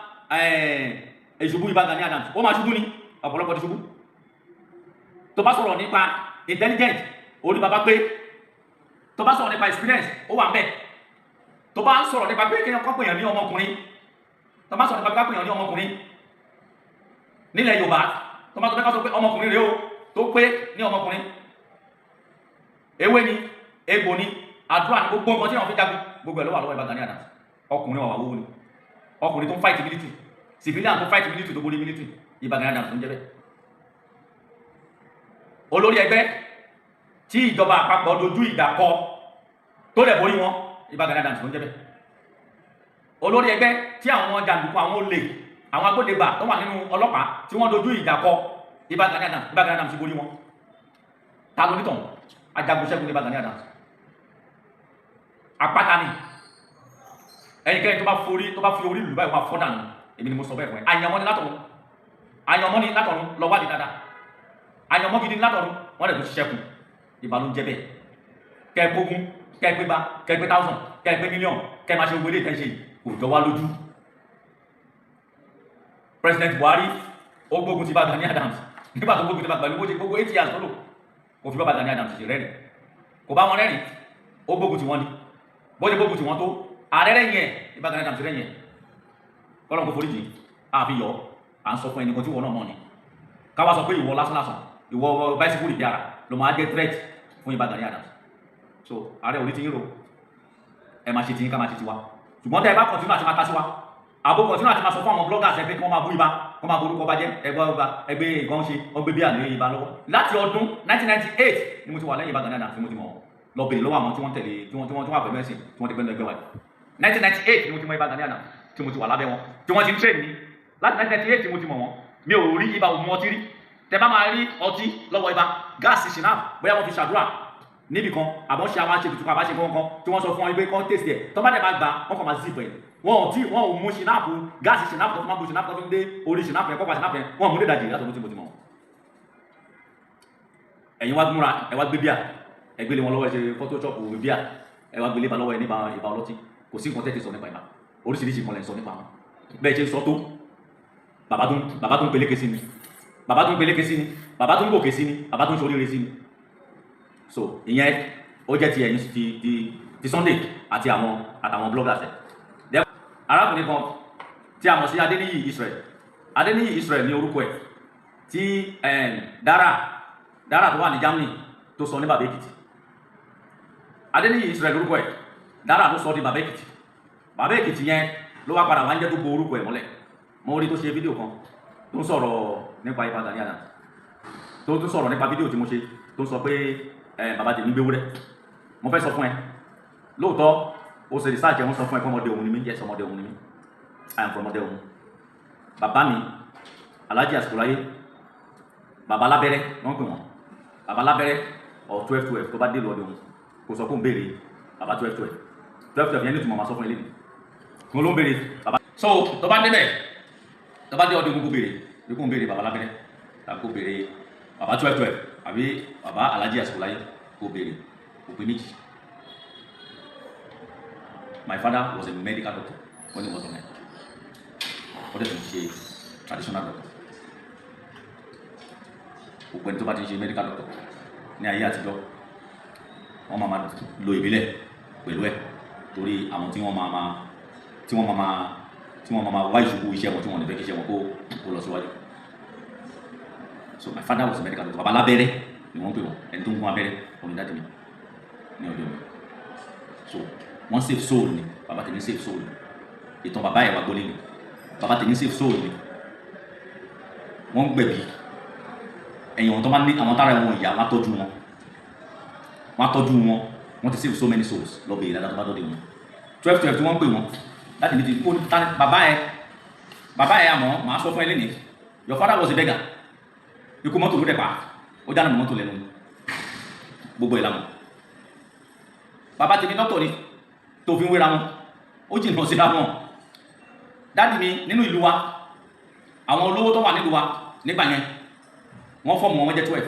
ìṣubú Ìbà Gani Adams, ó máa ṣubú ni. Ọ̀pọ̀lọpọ̀ ti ṣubú. Tó bá sọ̀rọ̀ nípa intelligent, orí bàbá pé. Tó bá sọ̀rọ̀ nípa experience, ó wà ń bẹ̀. Tó bá ń sọ̀rọ̀ nípa pé kéèyàn kọ́ pèèyàn ní ọmọkùnrin, tó bá sọ̀rọ̀ nípa pé kéèyàn ní ọmọkùnrin nílẹ̀ Yorùbá, tó bá tó fẹ́ ká sọ pé ọmọkùnrin rèé o, tó pé ní ọmọkùnrin, ewé ni, egbò ni, àdúrà ni, gbogbo nǹkan tí wọ́n fi jagun, gbogbo ẹ̀ ló wà lọ́wọ́ Ìbà Gani Adams. Ọkùnrin wà wọ́wọ́ ni, ọkùnrin tó ń fight military, civilian tó fight military, tó borí military, Ìbà Gani Adams tó ń jẹ́ bẹ́ẹ̀. Olórí ẹgbẹ́ tí ìjọba àpapọ̀ dojú ìjà kọ tó lẹ̀ borí wọn, Ìbà Gani Adams ló ń jẹ́ bẹ́ẹ̀. Olórí ẹgbẹ́ tí àwọn jàǹdùkú, àwọn olè, àwọn agbódegbà tó wà nínú ọlọ́pàá tí wọ́n dojú ìjà kọ Ìbà Gani Adams, Ìbà Gani Adams borí wọn. Ta ló nítàn? Ajagun ṣẹ́gun ní Ìbà Gani Adams. Àpáta ni. Ẹnikẹ́ni tó bá forí, tó bá fi orí lù báyìí, wọ́n á fọ́ dànù. Èmi ni mo sọ bẹ́ẹ̀ fún ẹ. Àyànmọ́ ni látọ̀run, àyànmọ́ ni látọ̀run. Lọ wádìí dáadáa, àyànmọ́ gidi ni látọ̀run. Wọ́n dẹ̀ tó ṣiṣẹ́ kù. Ìbà ló ń jẹ́ bẹ́ẹ̀. Kẹ́ ẹ gbógun, kẹ́ ẹ pé bá, kẹ́ ẹ pé thousand, kẹ́ ẹ pé million, kẹ́ ẹ máa ṣe gbogbo eléyìí tẹ́ ń ṣe yìí, kò jọ wá lójú. President Buhari, ó gbógun ti bá Gani Adams. Nígbà tó gbógun ti bá, pẹ̀lú bó ṣe gbogbo 8 years tó lò, kò fi bá Gani Adams ṣe rẹ́rìn, kò bá wọn rẹ́rìn. Ó gbógun ti wọn ni. Bó ṣe gbógun ti wọn tó, ààrẹ rẹ̀yìn ẹ̀, Ìbà Gani Adams rẹ̀yìn ẹ̀. Kọ́lọ́n kò foríjì. Àfi yọ à ń sọ fún ẹnìkan tí ìwọ náà mọ̀ ni. Káwá sọ pé ìwọ lásán lásán, ìwọ bicycle repair ló máa jẹ́ threat fún Ìbà Gani Adams. So ààrẹ ò ní ti yín ro. Ẹ máa ṣe tiyín, ká máa ṣe tiwa. Ṣùgbọ́n tẹ́ ẹ bá continue àti máa ta sí wa, àbò continue àti máa sọ fún àwọn bloggers ẹ pé kí wọ́n máa bú Ìbà, kí wọ́n máa borúkọ bá jẹ́, ẹgbẹ́ ọba ẹgbẹ́ nǹkan ṣe, wọ́n gbé bí àlè Ìbà lọ́wọ́. Láti ọdún 1998 ni mo ti wà lẹ́yìn Ìbà Gani Adams tí mo ti mọ̀. Lọ bèrè lọ́wọ́ àwọn tí wọ́n tẹ̀lé, tí wọ́n wà pẹ̀lú ẹ̀sìn, tí wọ́n ti gbẹ́nu ẹgbẹ́ wa. 1998 ni mo ti mọ Ìbà Gani Adams, tí mo ti wà lábẹ́ wọn, tí wọ́n ti ń train mi. Láti 1998 tí mo ti mọ̀ wọ́n, mi ò rí Ìbà òmu ọtí rí. Tẹ bá máa rí ọtí lọ́wọ́ Ìbà, gáàsì schnapps, bóyá wọ́n fi ṣàdúrà níbì kan, àbọ̀ ṣe àwọn aṣètùtù kan, àbáṣe kankan tí wọ́n sọ fún wọn pé kán tèsì ẹ̀. Tó bá dẹ̀ máa gbà, wọ́n kàn máa zip ẹ̀. Wọn ò tí wọn ò mú schnapps, gáàsì schnapps tó fi máa bu schnapps, tó fi ń dé orí schnapps yẹn, kọ́pà schnapps yẹn, wọn ò mú dédàjì látọ̀dún tí mo ti mọ̀. Ẹ̀yin wá múra, ẹ wá gbé bíà, ẹ gbélé wọn lọ́wọ́, ẹ ṣe photoshop bíà, ẹ wá gbélé ba lọ́wọ́ ẹ nípa Ìbà ọlọ́tí. Kò sí nǹkan tẹ́ ti sọ nípa Ìbà. Oríṣiríṣi nǹkan lẹ̀ ń sọ nípa wọn. Bẹ́ẹ̀ ṣe ń sọ tó, bàbá tó ń peléke sí ni, bàbá tó ń peléke sí ni, bàbá tó ń gòkè sí ni, bàbá tó ń ṣoríire sí ni. So ìyẹn ó jẹ́ ti ẹ̀yin ti Sunday àti àwọn àtàwọn bloggers ẹ̀. Arákùnrin kan tí a mọ̀ sí Adéníyì Israel, Adéníyì Israel ní orúkọ ẹ̀, tí Dára Dára tó wà ní Germany tó sọ ní Bàbá Èkìtì. Adéníyì Israel orúkọ ẹ̀, Dára ló sọ di Bàbá Èkìtì. Bàbá Èkìtì yẹn ló wá padà wá ń jẹ́ tó bo orúkọ ẹ̀ mọ́lẹ̀. Mo rí tó ṣe fídíò kan tó ń sọ̀rọ̀ nípa Ìbà Gani Adams, tó tún sọ̀rọ̀ nípa fídíò tí mo ṣe, tó ń sọ pé ẹ bàbá tèmi gbé wúrẹ́. Mo fẹ́ sọ fún ẹ, lóòótọ́ ó ṣe research ẹ, wọ́n sọ fún ẹ pé ọmọdé òun ni mí. Yes, ọmọdé òun ni mí. I am from ọmọdé òun. Bàbá mi, Alhaji Àsìkòláyé, bàbá lábẹ́rẹ́ wọ́n pè wọ́n, bàbá lábẹ́rẹ́ ọ̀ 1212. Tó bá dé lọ́dọ̀ òun, kò sọ pé òun béèrè bàbá 1212. 1212 yẹn ní ìtumọ̀, máa sọ fún ẹ lẹ́nu mo ló ń béèrè bàbá. So tó bá débẹ̀, tó bá dé ọdún, gbogbo béèrè bí kò ń béèrè bàbá lábẹ́rẹ́ tàbí kò béèrè bàbá 1212 àbí bàbá Alhaji Àsìkòláyé, kò béèrè, kò pé méjì. My father was a medical doctor when he was on earth. Ó dẹ̀ tún ṣe traditional doctor. Gbogbo ẹni tó bá ti ń ṣe medical doctor ní ayé àtijọ́, wọ́n máa máa lo ìbílẹ̀ pẹ̀lú ẹ̀, torí àwọn tí wọ́n máa máa wá ìṣubú iṣẹ́ wọn, tí wọ́n lè fẹ́ kí iṣẹ́ wọn kó lọ síwájú. So my father was a medical doctor. Baba lábẹ́rẹ́ ni wọ́n pè wọ́n. Ẹni tó ń gún abẹ́rẹ́ òní daddy mi ní ọdún mi. So wọ́n save soul ni. Bàbá tèmi save soul ni. Ìtàn bàbá ẹ̀ wá gbólé ni. Bàbá tèmi save soul ni. Wọ́n ń gbẹ̀bí ẹ̀yìn wọn tó bá ní àwọn tára wọn ìyá, wọn á tọ́jú wọn, wọn á tọ́jú wọn. Wọ́n ti save so many souls. Lọ bèèrè dáadáa tó bá dọ́dẹ wọn. 1212 tí wọ́n ń pè wọ́n láti ní ti kó bàbá ẹ, bàbá ẹ. Àmọ́ màá sọ fún ẹ lẹ́nìí, your father was a beggar. Ikú mọ́tò ló dẹ̀ pa. Ó dáná mọ́tò lẹ́nu. Gbogbo ẹ̀ la mọ̀. Bàbá tèmi dọ́kítọ̀ ni. Tó fi ń wéra wọn, ó jìnnà síra wọn. Daddy mi, nínú ìlú wa, àwọn olówó tó wà nílùú wa nígbà yẹn, wọ́n form wọn, wọ́n jẹ́ 12.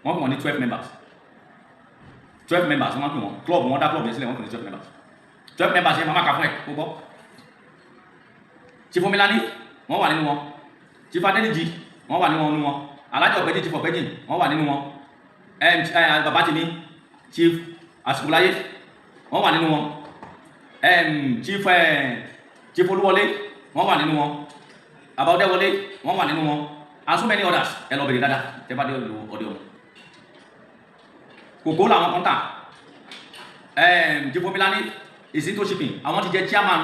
Wọ́n pè wọ́n ní 12 members. 12 members wọ́n pè wọ́n. Club, wọ́n dá club yẹn sílẹ̀, wọ́n pè ní 12 members. 12 members yẹn, màmá kà fún ẹ kó gbọ́. Chief Omilani, wọ́n wà nínú wọn. Chief Adeniji, wọ́n wà nínú wọn. Alhaji Ọ̀pẹ́jì, Chief Ọ̀pẹ́jì, wọ́n wà nínú wọn. Bàbá tèmi, Chief Àsìkòláyé, wọ́n wà nínú wọn. Chief Olúwọlé, wọ́n wà nínú wọn. Bàbá Ọdẹ́wọlé, wọ́n wà nínú wọn, and so many others. Ẹ lọ bèrè dáadáa tẹ bá dé ìlú ọdẹ ọmọ. Kòkó làwọn kan tà. Chief Omilani is into shipping. Àwọn ti jẹ chairman,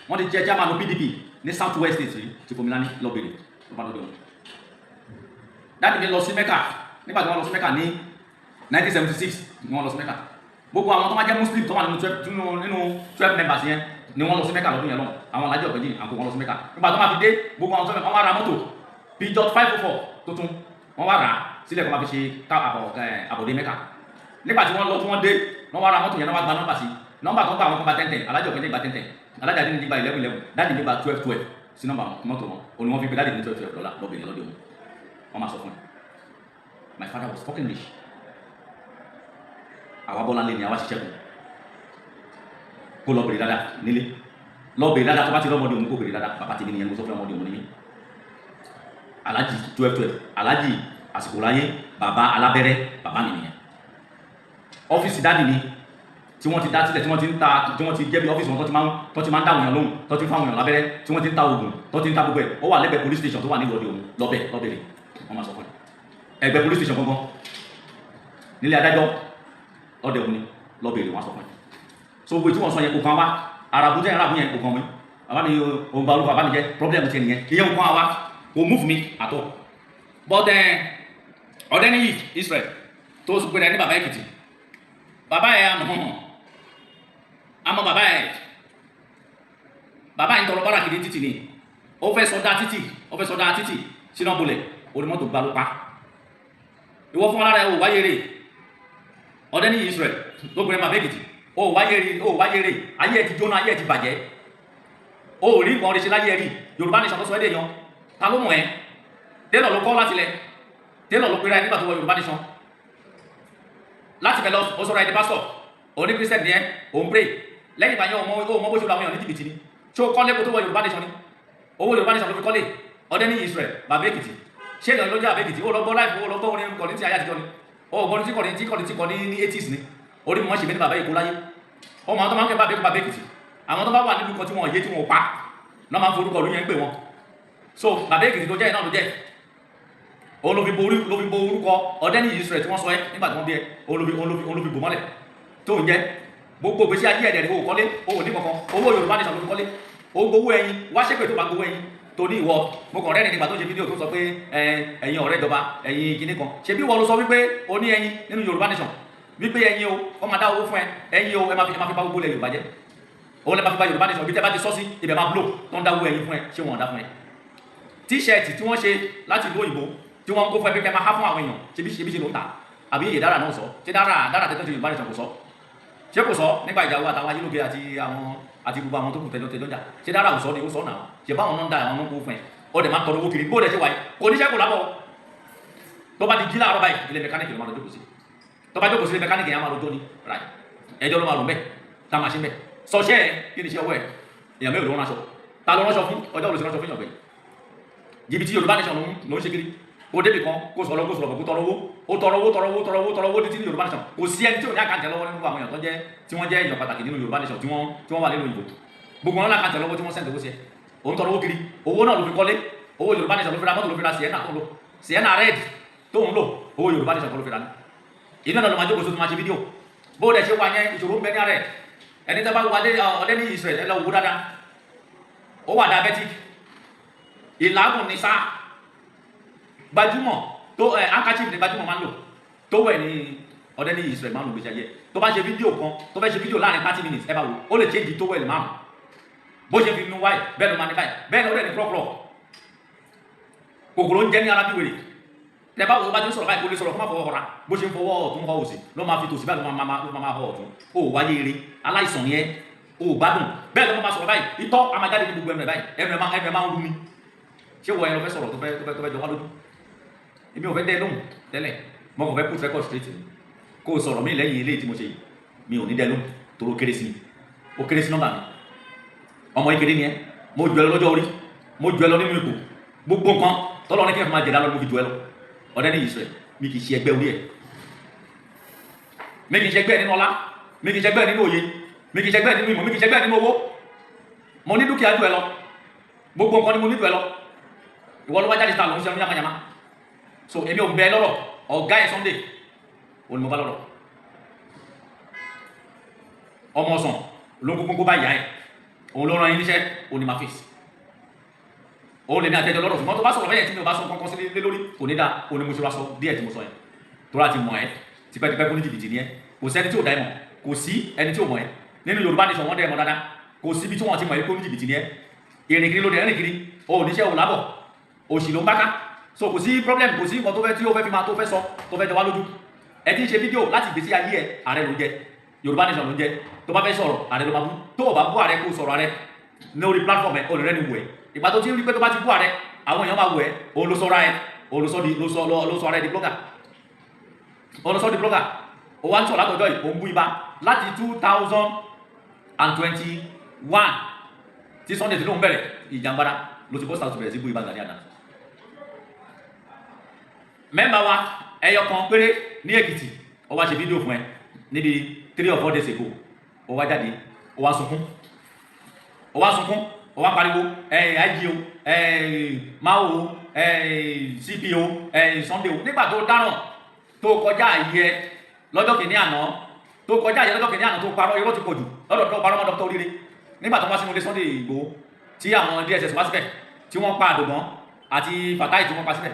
wọ́n ti jẹ chairman PDP ní South West State rí. Chief Omilani, lọ bèrè tó bá dọdẹ wọn. Daddy mi lọ sí Mecca. Nígbà tí wọ́n lọ sí Mecca ní 1976 ni wọ́n lọ sí Mecca. Gbogbo àwọn tó máa jẹ́ Muslim tó wà nínú 12, nínú 12 members yẹn ni wọ́n lọ sí Mẹ́kà lọ́dún yẹn lọ́wọ́. Àwọn alájọ ọ̀gbẹ́jì àkókò wọn lọ sí Mẹ́kà. Nígbà tó máa fi dé, gbogbo àwọn tó wọ́n wá ra mọ́tò Peugeot 504 tuntun, wọ́n wá rà á sílẹ̀ kó máa fi ṣe ká àbọ̀dé Mẹ́kà. Nígbà tí wọ́n lọ, tí wọ́n dé, wọ́n wá ra mọ́tò yẹn náà, wá gba nọ́mbà sí. Nọ́mbà tó gba, àwọn kan gba 10 10, alájọ ọ̀gbẹ́jì gba 10 10, alájà dín ní gba 11 11, daddy ní gba 12 12 sí nọ́mbà mọ́tò wọn. Òní wọ́n fi pe daddy ní 12 12 lọ́la lọ́bìnrin lọ́dẹ wọn. Wọ́n máa sọ fún ẹ, my father was fucking rich. Àwa bọ́lá lé ní àwa ṣiṣẹ́ kù. Kó lọ bèrè dáadáa nílé, lọ bèrè dáadáa. Tó bá ti lọ́mọdé òun, kó bèrè dáadáa. Bàbá tèmi nìyẹn. Mo sọ fún ọmọdé òun ní alájì 12 12, alájì àsìkò láyé, bàbá alábẹ́rẹ́, bàbá mi nìyẹn. Ọ́fíìsì daddy ni tí wọ́n ti dá sílẹ̀, tí wọ́n ti ń ta, tí wọ́n ti jẹ́ bí ọ́fíìsì wọn, tó ti máa ń dáwọn èèyàn lóhùn, tó ti ń fáwọn èèyàn lábẹ́rẹ́, tí wọ́n ti ń ta oògùn, tó ti ń ta gbogbo ẹ̀. Ó wà lẹ́gbẹ̀ẹ́ police station tó wà nílùú ọdẹ òun. Lọ́bẹ̀ lọ́bẹ̀rẹ̀, wọ́n máa sọ fún ẹ. Ẹgbẹ́ police station gangan nílé adájọ́ ọdẹ òun ni. Lọ́bẹ̀rẹ̀, wọ́n sọ fún ẹ. So gbogbo tí wọ́n sọ yẹn kò kàn wá. Arabu tẹ́ arabu yẹn kò kàn mí. Bàbá mi, òun ba orúkọ bàbá mi jẹ́, problem tiẹ̀ nìyẹn. Ìyẹn kò kàn wá, kò move mi at all. But Ọ̀dẹ́níyì Israel tó sọ pé ní bàbá Èkìtì, bàbá ẹ̀ àmọ́ àmọ́ bàbá ẹ̀, bàbá yìí tọrọ bára kiri títì ni. Ó fẹ́ sọdá títì, ó fẹ́ sọdá títì sínú ọ̀bọ̀lẹ̀, orí mọ́tò gbá ló pa. Ìwọ fún alára ẹ̀ ò wáyé rè. Ọ̀dẹ́níyì Israel tó gbé bàbá Èkìtì, ó wáyé rè, ó wáyé rè. Ayé ẹ̀ ti jóná, ayé ẹ̀ ti bàjẹ́. Ó rí nǹkan ọ̀rẹ́ṣẹ́ láyé rí. Yorùbá Nation tó sọ ẹ́ dè yan, ta ló mọ̀ ẹ́? Tẹ́lọ̀ ló kọ́ láti lẹ̀, tẹ́lọ̀ ló pera ẹ nígbà tó wọ Yorùbá Nation. Láti bẹ̀ lọ, ó sọ̀rọ̀ ẹ di pásítọ̀, òní Christian ni ẹ, òun pray. Lẹ́yìn ìgbà yẹn, ọmọ ó mọ bó ṣe lu àwọn èèyàn ní jìbìtì ni. Ṣé o kọ́lé kó tó wọ Yorùbá Nation ni? Owó Yorùbá Nation ló fi kọ́lé. Ọ̀dẹ́níyì Israel, bàbá Èkìtì, ṣé èèyàn ló jẹ́ bàbá Èkìtì? Ó lọ gbọ́ láìpẹ́, ó lọ gbọ́ orin kọ̀ní tí ayé àtijọ́ ni. Ó gbọ́ tí kọ̀ní tí kọ̀ní tí kọ̀ní ní 80s ni. Orí mi wọ́n ṣe mí ní bàbá Èkó láyé. Ọmọ àwọn tó máa ń kẹ́ bàbá Èkó, bàbá Èkìtì, àwọn tó bá wà nílùú kan tí wọ́n yé, tí wọ́n pa náà, máa ń forúkọ ìlú yẹn ń pè wọ́n. So bàbá Èkìtì tó jẹ́ iná ló jẹ́. Òun ló fi bo orí, ló fi bo orúkọ Ọ̀dẹ́níyì Israel tí wọ́n sọ ẹ́ nígbà tí wọ́n bí ẹ. Òun ló fi bò mọ́lẹ̀ tó ń jẹ́. Gbogbo gbèsè ayé ẹ̀dẹ̀ rẹ̀, o kọ́lé, o ò ní kankan. Owó Yorùbá Nation ló fi kọ́lé. O gbowó ẹyin wá ṣépè tó bá gbowó ẹyin tó ní ìwọ. Mo kàn rẹ́rìn nígbà tó ṣe fídíò tó sọ pé ẹ̀yin ọ̀rẹ́ ìjọba, ẹ̀yin kìíní kan. Ṣe bí wọ́n ló sọ wípé o ní ẹyin nínú Yorùbá Nation, wípé ẹyin o, wọ́n máa dá owó fún ẹ, ẹyin o, ẹ máa fi bá gbogbo ilẹ̀ Yorùbá jẹ́, òun lè máa fi bá Yorùbá Nation. Ibi tẹ́ bá ti sọ sí, ibẹ̀ máa blow. Tó ń dáwó ẹyin fún ẹ, ṣé wọn ò dá fún ẹ? T-shirt tí wọ́n ṣe láti ìlú òyìnbó tí wọ́n ń kó fún ẹ pé kẹ́ máa há fún àwọn èèyàn, ṣe bí ṣe ló ń tà? Àbí èyí dára náà sọ? Ṣé dára dára tẹ́tọ́ ṣe Yorùbá Nation kò sọ? Ṣé kò sọ nípa ìjà owó àtàwọn ayélujára àti àwọn àti gbogbo àwọn tó kù tẹjọ tẹjọ jà? Ṣé dára ò sọ ni? Ó sọ náà. Ṣe báwọn náà ń da àwọn náà kó fún ẹ? Ó dẹ̀ máa ń tọrọ owó kiri. Bó dẹ̀ ṣe wáyé, kò ní sẹ́kù lábọ̀. Tó bá ti jí láàárọ̀ báyìí, ilé mẹkáníìkì ló máa lọ jókòó sí. Tó bá jókòó sí ilé mẹkáníìkì yẹn, á máa lọ jó ní ráì. Ẹjọ́ ló máa lò mẹ́ tá a máa ṣe mẹ́ sọṣẹ́ ẹ. Kí ni iṣẹ́ ọwọ́ ẹ? Èèyàn mélòó ló ránṣọ? Ta ló ránṣọ fún? Ọjọ́ wo ló ṣe ránṣọ fún yàn gbẹ̀yìn? Jìbìtì Yorùbá Nation ló ń ṣe kiri. Kó débì kan, kó sọ̀rọ̀, kó sọ̀rọ̀, kó tọrọ owó. Ó tọrọ owó, tọrọ owó, tọrọ owó, tọrọ owó títí ní Yorùbá Nation. Kò sí ẹni tí ò ní account lọ́wọ́ nínú àwọn èèyàn tó jẹ́, tí wọ́n jẹ́ èèyàn pàtàkì nínú Yorùbá Nation, tí wọ́n wà nínú ìbò. Gbogbo wọn l'account lọ́wọ́ tí wọ́n send owó sí ẹ. Òun tọrọ owó kiri. Owó náà ló fi kọ́lé. Owó Yorùbá Nation ló fi ra mọ́tò, ló fi ra Sienna tó ń lò, Sienna red tó ń lò. Owó Yorùbá Nation kọ́ ló fi ra ní. Inú náà ló máa jókòó tó máa ṣe fídíò. Bó dẹ̀ ṣe wà yẹn, ìṣòro ń bẹ ní ara ẹ̀. Ẹni tó bá wà Ọ̀dẹ́níyì Israel, ẹ lọ wò dáadáa, ó wà diabetic. Ìlàgùn ní sáà gbajúmọ̀ tó ẹ, handkerchief ní gbajúmọ̀ máa ń lò tó wẹ̀ ní. Ọ̀dẹ́níyì Israel máa ń lò gbèsè ayé. Tó bá ṣe fídíò kan, tó fẹ́ ṣe fídíò láàrin 30 minutes, ẹ bá wò ó, lè change towel márùn. Bó ṣe fi nu wáyé bẹ́ẹ̀ ló máa ní báyìí, bẹ́ẹ̀ ló dẹ̀ ní kúrọ́kúrọ́. Kòkòrò ń jẹ́ ní ara bí wèrè. Tẹ bá wo, bá ti ń sọ̀rọ̀ báyìí, kò lè sọ̀rọ̀ kó má fọwọ́ họra. Bó ṣe ń fọwọ́ ọ̀tún họ òsì, ló máa fi tòsí báyìí, ló máa họ ọ̀tún. Ó wáyé eré aláìsàn yẹn, ó gbádùn. Bẹ́ẹ̀ ló máa sọ̀rọ̀ báyìí, itọ́ a máa jáde ní gbogbo ẹnu ẹ̀ báyìí. Ẹnu ẹ̀ máa ń rú ni. Ṣé wọ ẹ lọ fẹ́ sọ̀rọ̀ tó fẹ́ jọ wá lójú? Èmi ò fẹ́ dẹ́ lóhùn tẹ́lẹ̀. Mo kàn fẹ́ put record straight ni. Kó o sọ̀rọ̀ mí lẹ́yìn eléyìí tí mo ṣe yìí, mi ò ní dẹ́ lóhùn toró kéré sí mi, ó kéré sí nọ́mbà mi. Ọmọ ìkéde ni ẹ. Mo jù ẹ lọ lọ́jọ́ orí, mo jù ẹ lọ nínú ipò, gbogbo nǹkan tọ́lọ́ ní kí n fi máa jẹ̀dá lọ, mo fi jù ẹ lọ. Ọ̀dẹ́níyì Israel, mi kì í ṣe ẹgbẹ́ orí ẹ̀. Mi kì í ṣe ẹgbẹ́ nínú ọlá, mi kì í ṣe ẹgbẹ́ nínú òye, mi kì í ṣe ẹgbẹ́ nínú ìmọ̀, mi kì í ṣe ẹgbẹ́ nínú owó. Mo ní dúkìá jù ẹ lọ. Gbogbo nǹkan ni mo ní jù ẹ lọ. Ìwọ ló wá jáde ta ló ń ṣe yamayama. So èmi ò bẹ lọ́rọ̀. Ọ̀gá ẹ̀ Sunday òun ni mo bá lọ́rọ̀. Ọmọ ọ̀sán ló ń kó kókó bá ìyá ẹ̀, òun ló rán yín níṣẹ́, òun ni máa fèsì. Òun lèmi àtẹjọ lọ́rọ̀. Ṣùgbọ́n tó bá sọ̀rọ̀ bẹ́yẹn, tí mi ò bá sọ kankan sí lé lórí, kò ní dáa. Òun ni mo ṣe wá sọ díẹ̀ tí mo sọ yẹn, tó láti mọ̀ ẹ́ tipẹ́tipẹ́ kó ní jìbìtì ni ẹ́. Kò sẹ́ni tí ò dá ẹ mọ̀. Kò sí ẹni tí ò mọ̀ ẹ́ nínú Yorùbá Nation. Wọ́n dẹ́ ẹ mọ̀ dáadáa. Kò síbi tí wọ́n ti mọ̀ ẹ́ pé oníjìbìtì ni ẹ́. Ìrìnkiri ló dẹ̀ rìn kiri, o ò níṣẹ́, ò lábọ̀, òṣì ló ń bá ká. So kò sí problem, kò sí nǹkan tó fẹ́ tí ó fẹ́ fi máa tó fẹ́ sọ tó fẹ́ jọ wá lójú. Ẹ ti ń ṣe fídíò láti ìgbésí ayé ẹ, ààrẹ ló ń jẹ, Yorùbá Nation ló ń jẹ. Tó bá fẹ́ sọ̀rọ̀, ààrẹ ló máa bú. Tó o bá bú ààrẹ, kó sọ̀rọ̀ ààrẹ ní orí platform ẹ, olùrẹ́ ni wù ẹ. Ìgbà tó ti ń rí pé tó bá ti bú ààrẹ, àwọn èèyàn máa wù ẹ, òun ló sọ̀rọ̀ ẹ, òun ló sọ di ló sọ ló sọ ara ẹ di blogger, òun ló sọ di blogger. Ó wá ń sọ̀rọ̀ látọjọ́ yìí, òun bú ibà láti 2021 tí Sunday tí lóun bẹ̀rẹ̀ ìjàngbara ló ti bọ́ sáà tó bẹ̀rẹ̀ sí bú Ìbà Gani Adams. Member wa ẹyọ kan péré ní Èkìtì, ó wá ṣe fídíò fún ẹ níbi 3 or 4 days ago. Ó wá jáde, ó wá sunkún, ó wá sunkún, ó wá pariwo ẹ IG o, ẹ máa o, ẹ CP o, ẹ Sunday o. Nígbà tó dáràn, tó kọjá àyè ẹ lọ́jọ́ kìíní àná, tó kọjá àyè lọ́jọ́ kìíní àná, tó parọ́, irọ́ ti pọ̀ jù lọ́dọ̀ tó parọ́ mọ́ Dr. Oríire nígbà tó wá sínú ilé Sunday Igboho, tí àwọn DSS wá síbẹ̀, tí wọ́n pa Àdògán àti Fatai tí wọ́n pa síbẹ̀.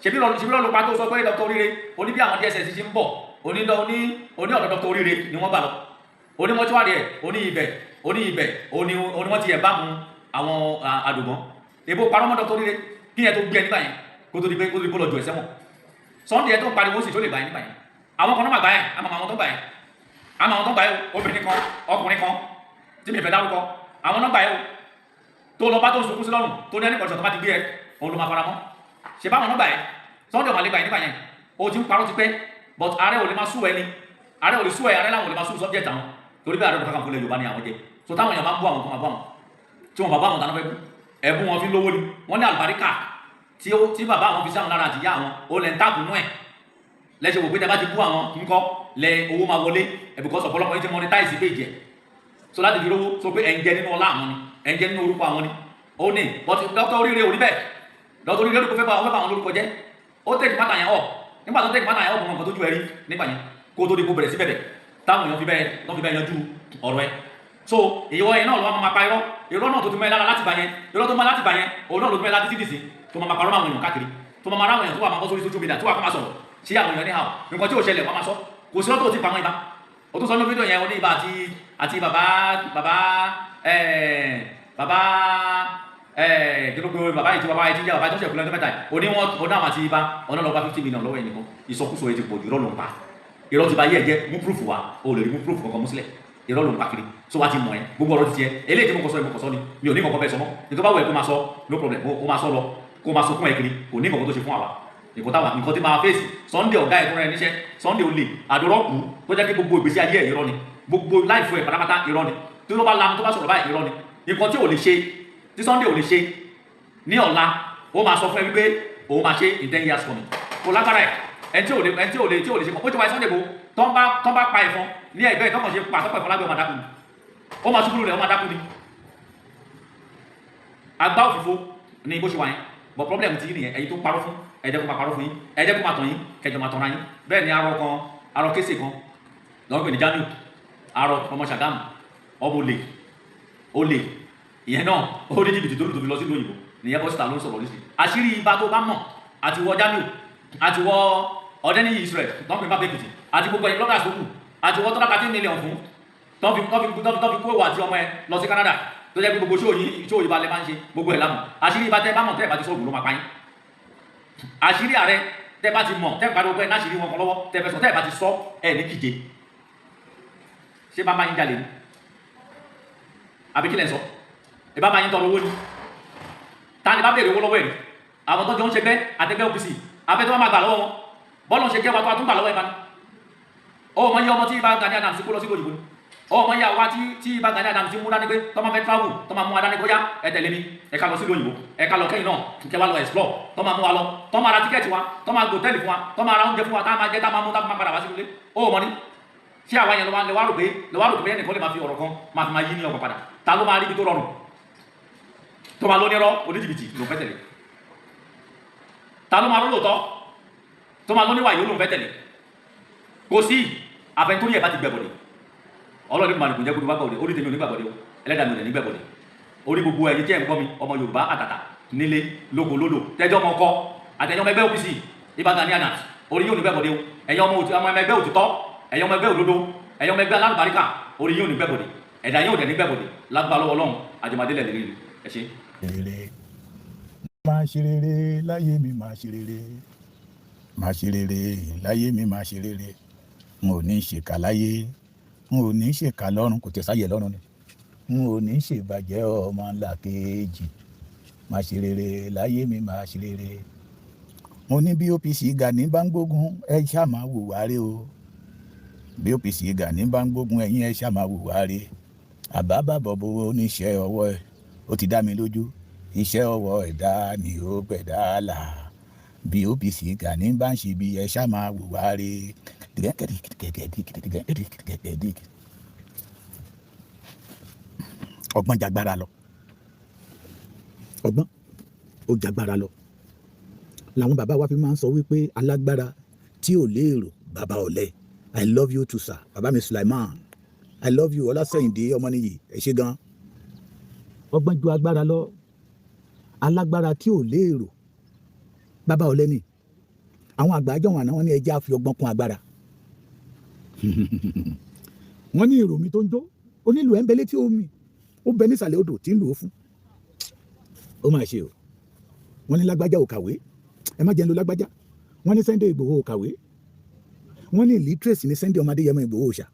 Ṣebí lọ́ọ́ ló pa tó sọ pé Dr. Oríire oní bí àwọn DSS ṣe ń bọ̀, oní oní oní ọ̀dọ̀ Dr. Oríire ni wọ́n gbà lọ, oní mọ́ṣúárì ẹ̀, oní ibẹ̀, oní ibẹ̀, oní oní wọ́n ti ẹ̀ bá mu àwọn Àdògán. Èbó parọ́ mọ́ Dr. Oríire kí yẹn tó gbé ẹ nígbà yẹn, kó tó di pé lọ jù ẹ sẹ́wọ̀n. Sunday ẹ tó ń pariwo sì tó lè gbà yẹn nígbà yẹn, àwọn kan náà máa gbà yẹn. Àmọ́ àwọn tó gbà yẹn, àmọ́ àwọn tó gbà yẹn o, obìnrin kan, ọkùnrin kan tí mi fẹ́ dárúkọ, àwọn náà gbà yẹn o, tó lọ bá, tó ń sunkún sí lọ́rùn, tó ní ẹni kọ̀ọ̀ṣọ̀ tó bá ti gbé ẹ, òun ló máa fara mọ́. Ṣe báwọn náà gbà yẹn? Sunday ọ̀mà lè gbà yẹn nígbà yẹn. O ti ń parọ́ ti pẹ́, but ààrẹ ò lè máa sú ẹ ni, ààrẹ ò lè sú ẹ. Ààrẹ làwọn ò lè máa sú subject àwọn, torí bí ààrẹ ọ̀nà kakanfò lẹ Yorùbá ni àwọn jẹ. So táwọn èèyàn máa ń bú àwọn kan, máa bú àwọn tí wọn bá bá àwọn tàná fẹ́ bú ẹ̀bú wọn fi lówó ni. Wọ́n ní àlùbáríkà tí ó tí bàbá àwọn fi sáwọn lára àti ìyá àwọn, ó lẹ̀ ń tàkùn nú ẹ̀ lẹ́sẹ̀ wò pé tẹ bá ti bú àwọn ńkọ́ lẹ owó máa wọlé ẹ̀, because ọ̀pọ̀lọpọ̀ yìí ti monetize page ẹ̀, so láti fi rówó, so pé ẹ̀ ń jẹ nínú ọlá àwọn ni, ẹ̀ ń jẹ nínú orúkọ àwọn ni ó ní. But Dr. Oríire ò rí bẹ́ẹ̀. Dr. Oríire ló fẹ́ bá ó fẹ́ bá àwọn lórúkọ jẹ́. Ó take matter yẹn up. Nígbà tó take matter yẹn up, mọ̀ nǹkan tó ju ẹ rí nígbà yẹn, kó tó di kó bẹ̀rẹ̀ sí bẹ̀bẹ̀ táwọn èèyàn fi bẹ́ẹ̀ tó fi bẹ́ẹ̀ yanjú ọ̀rọ̀ ẹ. So ìwọ yẹn náà ló máa pa irọ́, irọ́ náà tó ti mọ́ ẹ lára láti gbà yẹn, irọ́ tó mọ́ láti gbà yẹn, òun náà ló ti mọ́ ẹ láti títì sí, tó máa parọ́ máwọn èèyàn káàkiri, tó máa ráwọn èèyàn, tó wà máa bọ́ sórí social media, tó wà kó máa sọ̀rọ̀ sí àwọn èèyàn ní hàn nǹkan tí ò ṣẹlẹ̀, wọ́n máa sọ. Kò sí lọ́tò tí pamọ́ ibà. O tún sọ nínú fídíò yẹn, o ní ibà àti bàbá kí ló pé bàbá yìí tí bàbá yìí ti jẹ́ bàbá tó ṣẹ̀kú lẹ́jọ́ mẹ́ta yìí, o ní wọn o náà àti ibà ọ̀nà lọ́ba 50 million lọ́wọ́ ẹnìkan. Ìsọkúsọ yìí ti pọ̀ jù. Irọ́ ló ń pa, irọ́ ti ba yé ẹ jẹ́. Mú proof wá, o lè rí mú proof kankan mú sílẹ̀. Irọ́ ló ń pa kiri. So wá ti mọ̀ ẹ́, gbogbo ọ̀rọ̀ ti tiẹ̀. Eléyìí tí mo kọ sọ yìí, mo kọ sọ ni, mi ò ní kankan bẹ́ẹ̀ sọ mọ́. Nítorí báwo ẹ kó máa sọ, no problem, ó máa sọ lọ, kó máa sọ fún ẹ kiri. Kò ní kankan tó ṣe fún àwa. Nǹkan táwa, nǹkan tí máa fèsì Sunday, ọ̀gá ẹ̀ tó rẹ̀ níṣẹ́, Sunday olè àdúrọ́kù, tó jẹ́ kí gbogbo ìgbésí ayé ẹ̀ irọ́ ni, gbogbo life ẹ̀ pátápátá irọ́ ni. Tí ó bá lanu, tó bá sọ̀rọ̀ báyìí, irọ́ ni. Nǹkan tí ò lè ṣe, tí Sunday ò lè ṣe ní ọ̀la, ó máa sọ fún ẹ wípé òun máa ṣe in 10 years coming. Kò lágbára ẹ̀. Ẹni tí ò lè, ẹni tí ò lè, tí ò lè ṣe kàn ó ti wáyé. Sunday bò tó ń bá pa ẹ̀fọn ní ẹ̀gbẹ́ ìtọ́kàn ṣe pa àtọ́pọ̀ ẹ̀fọn lábẹ́, ọmọ àdákù ni ó máa ṣubú lulẹ̀, ọmọ àdákù ni. Agbá òfìfo ni bó ṣe wà yẹn. But problem ti yín nìyẹn. Ẹ̀yin tó parọ́ fún, ẹ jẹ́ kó máa parọ́ fún yín, ẹ jẹ́ kó máa tàn yín, kẹjọ máa tanra yín. Bẹ́ẹ̀ ni arọ kan, arọ kése kan lọ́wọ́ pè ní Jamiu, arọ ọmọ Ṣàgámù, ọmọ olè, olè ìyẹn náà, ó ní jìbìtì tó lù tó fi lọ sí òyìnbó nìyẹn. Bọ́ síta ló ń sọ̀rọ̀ lọ́sí àṣírí ibà tó bá mọ̀, àti wọ Jamiu, àti wọ ọ̀dẹ́ni Israel tó ń pè ní bàbá Èkìtì, àti gbogbo ẹ̀yin bloggers tó kù, àti wọ tọ́lá 13 million fún tó fi kó ìwà àti ọmọ ẹ lọ sí Canada, tó jẹ́ pé gbogbo ṣó yìí, ṣó yìí balẹ̀ máa ń ṣe gbogbo ẹ̀ lámọ̀. Àṣírí ibà tẹ́ bá mọ̀, tẹ́ ẹ̀ bá ti sọ̀rọ̀, ló máa pa yín. Àṣírí ààrẹ tẹ́ bá ti mọ̀, tẹ́ pariwo pé náṣírí wọn kan lọ́wọ́ tẹ́ fẹ́ sọ, tẹ́ bá ti sọ ẹ̀ ní kíje. Ṣé bá máa yín jalè ni, àbí kí lẹ̀ ń sọ? Ìbá máa yín tọrọ owó ni? Ta ni bá béèrè owó lọ́wọ́ ẹ̀ rí? Àwọn tó jọ ń ṣẹgbẹ́ àtẹgbẹ́ OPC abẹ́ tó wọ́n máa gbà lọ́wọ́ wọn, bọ́ọ̀lù ṣe kẹwàá tó a tún gbà lọ́wọ́ ẹ̀ bá ní. Ó mọ iye ọmọ tí ibà Gani Adams kó lọ sí òyìnbó ni. Ó mọ iye àwa tí ibà Gani Adams mú dání pé tó máa fẹ́ travel, tó máa mú wa dání kóyá, ẹ tẹ̀lé mi, ẹ ká lọ sí òyìnbó, ẹ ká lọ kẹ́yìn náà, kẹ́ wá lọ explore, tó máa mú wa lọ, tó máa ra ticket wa, tó máa gbé hotel fún wa, tó máa ra oúnjẹ fún wa, tá máa jẹ, tá máa mú, tá máa padà wá sí ilé. Ó mọ ní ṣé àwa yẹn lè wá rò pé, lè wá rò pé ẹnìkan lè máa fi ọ̀rọ̀ kan máa fi máa yí ní ọkọ̀ padà? Ta ló máa rí ibi tó rọrùn tó máa lónírọ́ oníjìbìtì ló fẹ́ tẹ̀lé? Ta ló máa rọ́ lóòótọ́ tó máa lóníwà yìí ló fẹ́ tẹ̀lé? Kò sí àfẹntórí ẹ̀ bá ti gbẹ̀bọ̀dẹ̀. Ọlọ́ọ̀ni màlùkù jẹ́ kó bá gbọ̀dẹ̀. Orí tèmi ò ní gbàbọ̀dẹ̀ o, ẹlẹ́dàá mi ò ní gbẹ̀bọ̀dẹ̀. Orí gbogbo ẹ̀yin tí ẹ̀ ń gbọ́ mi, ọmọ Yorùbá àtàtà, nílé lóko lódò, tẹ́jọ́ ọmọ ọkọ àtẹ̀yìn ọmọ ẹgbẹ́ OPC, Ìbà Gani Adams, orí yóò ní gbẹ̀bọ̀dẹ̀ o. Ẹ̀yin ọmọ ẹgbẹ́ òtítọ́, ẹ̀yin ọmọ ẹgbẹ́ òdodo, ẹ̀yin Ẹ̀yin ọmọ ẹgbẹ́ alálùbáríkà, orí yín ò ní gbẹ̀bọ̀dẹ̀, ẹ̀dá yín ò dẹ̀ ní gbẹ̀bọ̀dẹ̀ lágbára lọ́wọ́ Ọlọ́run. Àjọmọ̀délẹ̀ lè rí. Ẹ ṣé. Rere, máa ṣe rere láyé mi, máa ṣe rere, máa ṣe rere láyé mi, máa ṣe rere. N ò ní ṣèkà láyé, n ò ní ṣèkà lọ́run, kò tẹ̀ sáyẹ̀ lọ́run ni. N ò ní ṣèbàjẹ́ ọmọ ńlá kejì. Máa ṣe rere láyé mi, máa ṣe rere. Mo ní bí OPC Gani bá ń gbógun, ẹ ṣáà máa wùwá rí o. Bí OPC Gani bá ń gbógun, ẹ̀yin ẹ ṣáà máa wùwá rí. Àbábàbọ̀ bó oníṣẹ́ ọwọ́ ẹ̀, ó ti dá mi lójú, iṣẹ́ ọwọ́ ẹ̀dá ni ó gbẹ̀dá là. Bí OPC Gani bá ń ṣe bí, ẹ ṣáà máa wùwá rí. Ọgbọ́n jagbára lọ, ọgbọ́n ó jagbára lọ. Làwọn bàbá wa fi máa ń sọ wípé alágbára tí ò léèrò, bàbá ọ̀lẹ. I love you too, sir. Bàbá mi Sulaiman, I love you. Ọlásẹ̀yìndé Ọmọnìyí, ẹ ṣé gan. Ọgbọ́n ju agbára lọ. Alágbára tí ò léèrò, bàbá ọ̀lẹ ni. Àwọn àgbà àjọ wọn àná, wọn ní ẹjẹ́ á fi ọgbọ́n kún agbára. Wọ́n ní èrò mi tó ń jó onílù ẹ̀ ń bẹ létí omi, ó bẹ nísàlẹ̀ odò tí ń lò ó fún. Ó máa ṣe o. Wọ́n ní lágbájá ò kàwé, ẹ má jẹ́ ń lo lágbájá. Wọ́n ní Sunday Ìgbòho ò kàwé. Wọ́n ní illiterate ní Sunday ọmọdé yẹmọ Ìgbòho ṣá.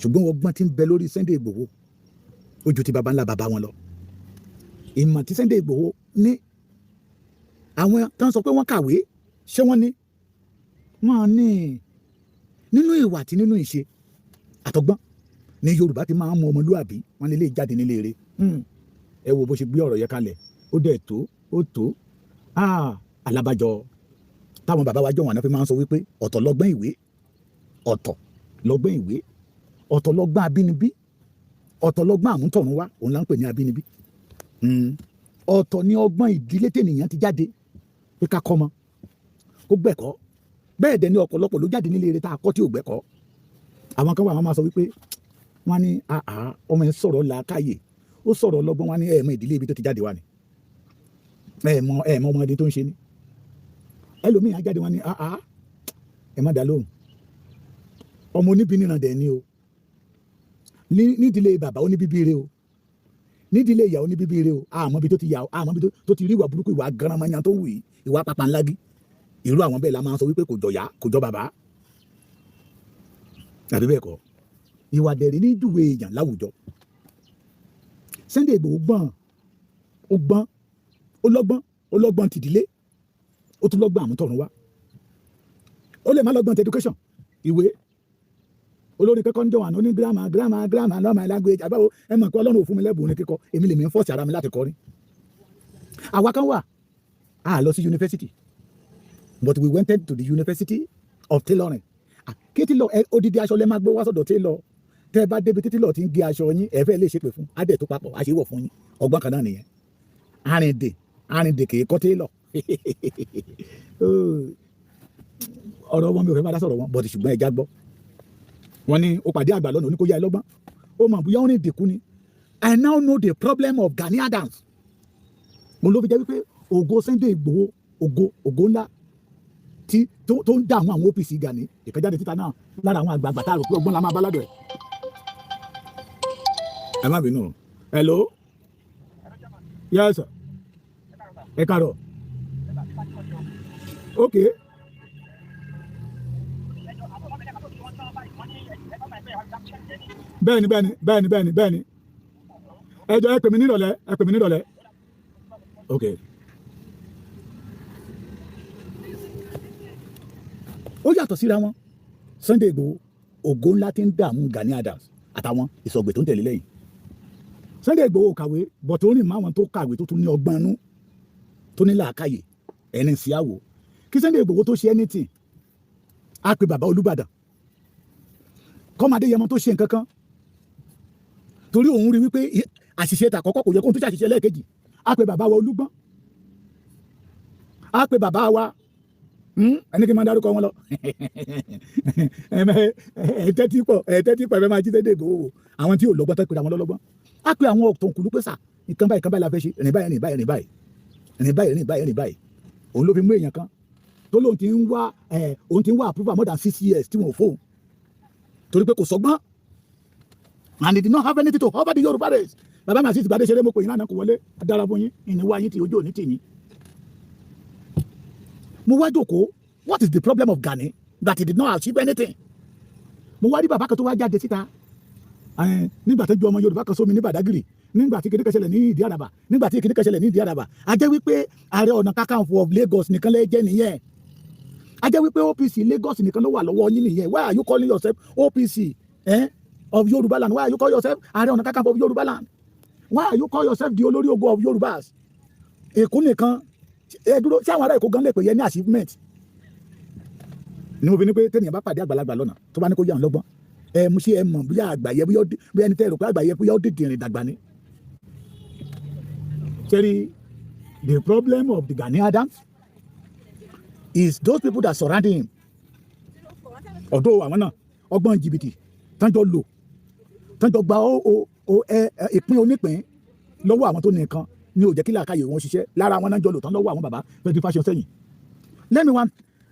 Ṣùgbọ́n ọgbọ́n tí ń bẹ lórí Sunday Ìgbòho, ó ju ti baba ńlá baba wọn lọ. Ìmọ̀ tí Sunday Ìgbòho ní, àwọn tó ń sọ pé wọ́n kàwé, ṣé wọ́n ní? Wọ́n ní nínú ìwà àti nínú ìṣe àtọgbọ́n ní Yorùbá ti máa ń mú ọmọlúàbí wọn lè jáde nílé rẹ̀. Ẹ wo bó ṣe gbé ọ̀rọ̀ yẹn kalẹ̀, ó dẹ̀ tó, ó tó. Alábàjọ táwọn bàbá wa jọ wọn àná fi máa ń sọ wípé ọ̀tọ̀ lọ́gbọ́n ìwé, ọ̀tọ̀ lọ́gbọ́n ìwé, ọ̀tọ̀ lọ́gbọ́n abínibí, ọ̀tọ̀ lọ́gbọ́n àmútọ̀run wá, òun là ń pè ní abínibí. Ọ̀tọ̀ ní ọgbọ́n ìdílé tènìyàn ti jáde, pé ká kọ́ mọ kó gbẹ̀kọ́. Bẹ́ẹ̀ dẹ̀ ni ọ̀pọ̀lọpọ̀ ló jáde nílé eré tá a kọ́ tí ò gbẹ̀kọ́. Àwọn kan wà, wọ́n máa sọ wípé wọ́n ní àhà, ọmọ yẹn sọ̀rọ̀ làákàyè, ó sọ̀rọ̀ lọ́gbọ́n. Wọ́n ní ẹ̀ẹ̀mọ ìdílé ibi tó ti jáde wá ni, ẹ̀ẹ̀mọ ọmọdé tó ń ṣe ni. Ẹlòmíì á jáde, wọ́n ní àhà, ẹ má dá lóhùn, ọmọ oníbi níran dẹ̀ ni o. Nídìílé bàbá oníbíbí rẹ o, nídìílé ìyá oníbíbí rẹ o. Àmọ́ ibi tó ti yà, àmọ́ ibi tó ti rí ìwà burúkú, ìwà garanmanyan tó wù yìí, ìwà pàpàǹlágí. Irú àwọn bẹ́ẹ̀ la máa ń sọ wípé kò jọ̀yà, kò jọ bàbá, àbí bẹ́ẹ̀ kọ́? Ìwà dẹ̀rẹ̀ ní júwe èèyàn láwùjọ. Sunday Igboho gbọ́n, ó gbọ́n, ó lọ́gbọ́n, ó lọ́gbọ́n tìdílé, ó tún lọ́gbọ́n àmútọ̀run wá. Ó lè má lọ́gbọ́n ti education, ìwé. Olórin kẹ́kọ̀ọ́ ń jọ wà ní grammar, grammar, grammar not my language. Àbáwo ẹ mọ̀ pé Ọlọ́run ò fún mi lẹ́bùn orin kíkọ, èmi lèmi ń force ara mi láti kọrin. Àwa kan wà á lọ sí university, but we went to the University of Tailoring. Kí tí lọ odidi aṣọ lẹ máa gbé wá sọ́dọ̀ tailor. Tẹ́ ẹ bá débi títí lọ tí ń gé aṣọ yín, ẹ fẹ́ lè ṣépè fún adẹ̀ tó papọ̀ àṣewọ̀ fún yín. Ọgbọ́n kan náà nìyẹn. Arìndè arìndè kì í kọ́ tailor. Ọ̀rọ̀ wọn mi ò fẹ́ bá dá sọ̀rọ̀ wọn bọ̀dì, ṣùgbọ́n ẹja gbọ́. Wọ́n ní ó pàdé àgbà lọ́nà, oníkóyà ẹ lọ́gbọ́n, ó mọ̀ bóyá ó ní ìdìkú ni. I now know the problem of Gani Adams. Mo ló fi jẹ́ wípé ògo Sunday Igboho, ògo ńlá tí tó ń dààmú àwọn OPC Gani ìkẹjáde títa náà lára àwọn àgbààgbà tá a rò pé ọgbọ́n la máa bá ládọ̀ ẹ̀. Ẹ má bínú. Hello, yes sir. Ẹ káàárọ̀. Ok, bẹ́ẹ̀ni, bẹ́ẹ̀ni, bẹ́ẹ̀ni, bẹ́ẹ̀ni, bẹ́ẹ̀ni. Ẹ jọ̀ọ́, ẹ pè mí nírọ̀lẹ́, ẹ pè mí nírọ̀lẹ́. Ok. Ó yàtọ̀ síra wọn. Sunday Igboho, ògo ńlá tí ń dààmú Gani Adams àtàwọn ìsọ̀gbè tó ń tẹ̀lé lẹ́yìn. Sunday Igboho kàwé, bọ̀ tó rìn máwọn tó kàwé, tó tún ní ọgbọ́n inú, tó ní làákàyè ẹni sí àwò. Kí Sunday Igboho tó ṣe anything, á pe bàbá Olúbàdàn kọ́mọdé yẹmọ tó ṣe nǹkan kan, torí òun rí wípé àṣìṣe tàkọ́kọ́ kò yẹ kóun tó ṣàṣìṣe lẹ́ẹ̀kejì. Á pe bàbá wa Olúgbọ́n, á pe bàbá wa ẹni kí n máa dárúkọ wọn lọ. Ẹ tẹ́tí pọ̀, ẹ tẹ́tí pọ̀, ẹ fẹ́ máa jí Sunday Igboho. Àwọn tí ò lọ́gbọ́n tó pe àwọn lọ́lọ́gbọ́n, á pe àwọn ọ̀tọ̀kùlú pé sà, nǹkan báyìí, nǹkan báyìí la fẹ́ ṣe, rìn báyìí, rìn báyìí, rìn báyìí, rìn báyìí, rìn báyìí, rìn báyìí. Òun ló fi mú èèyàn kan tó lóun ti ń wá ẹ, òun ti ń wá approval more than 6 years tí wọn ò fóun. Torí pé kò sọgbọ́n, and he did not have anything to offer the Yorùbá race. Bàbá mi àti ìtìgbàdé ṣeré, mo pè yín lánàá, kò wọlé. Adára fún yín, ìníwá yín tí ojú òní tì yín. Mo wá jókòó, what is the problem of Gani that he did not achieve anything? Mo wá rí bàbá kan tó wá jáde síta nígbà tó ju ọmọ Yorùbá kan sómi ní Badagry, nígbà tí kìnìkan ṣẹlẹ̀ ní Ìdí Àràbà, nígbà tí kìnìkan ṣẹlẹ̀ ní Ìdí Àràbà. A jẹ́ wípé Ààrẹ Ọ̀nà Kakanfò of Lagos nìkan lè jẹ́ nìyẹn. A jẹ́ wípé OPC Lagos nìkan ló wà lọ́wọ́ yín nìyẹn. Why are you calling yourself OPC of Yorùbá land? Why are you call yourself Ààrẹ Ọ̀nà Kakanfò of Yorùbá land? Why are you call yourself the olórí ogun of Yorùbás? Èkó nìkan ẹ dúró sí. Àwọn ará Èkó gan lè pè yẹ ní achievement ni. Mo fi ní pé tẹ́nìyàn bá pàdé àgbàlagbà lọ́nà, tó bá ní kó yà ń lọ́gbọ́n, ẹ mú sí ẹ mọ̀ bóyá àgbàyẹ, bóyá ẹni tẹ́ rò pé àgbàyẹ, bóyá ó dìde rìn dàgbà ni. Ṣẹ́rí, the problem of the Gani Adams is those people that surround him. Ọ̀dọ́ àwọn náà, ọgbọ́n jìbìtì tánjọ́ lò, tánjọ́ gba ó ẹ ìpín onípín lọ́wọ́ àwọn tó ní nǹkan ní ò jẹ́ kí làákàyè wọn ṣiṣẹ́ lára àwọn náà jọ lò tán lọ́wọ́ àwọn bàbá fẹ́ẹ́ fàṣọ sẹ́yìn lẹ́nu wa.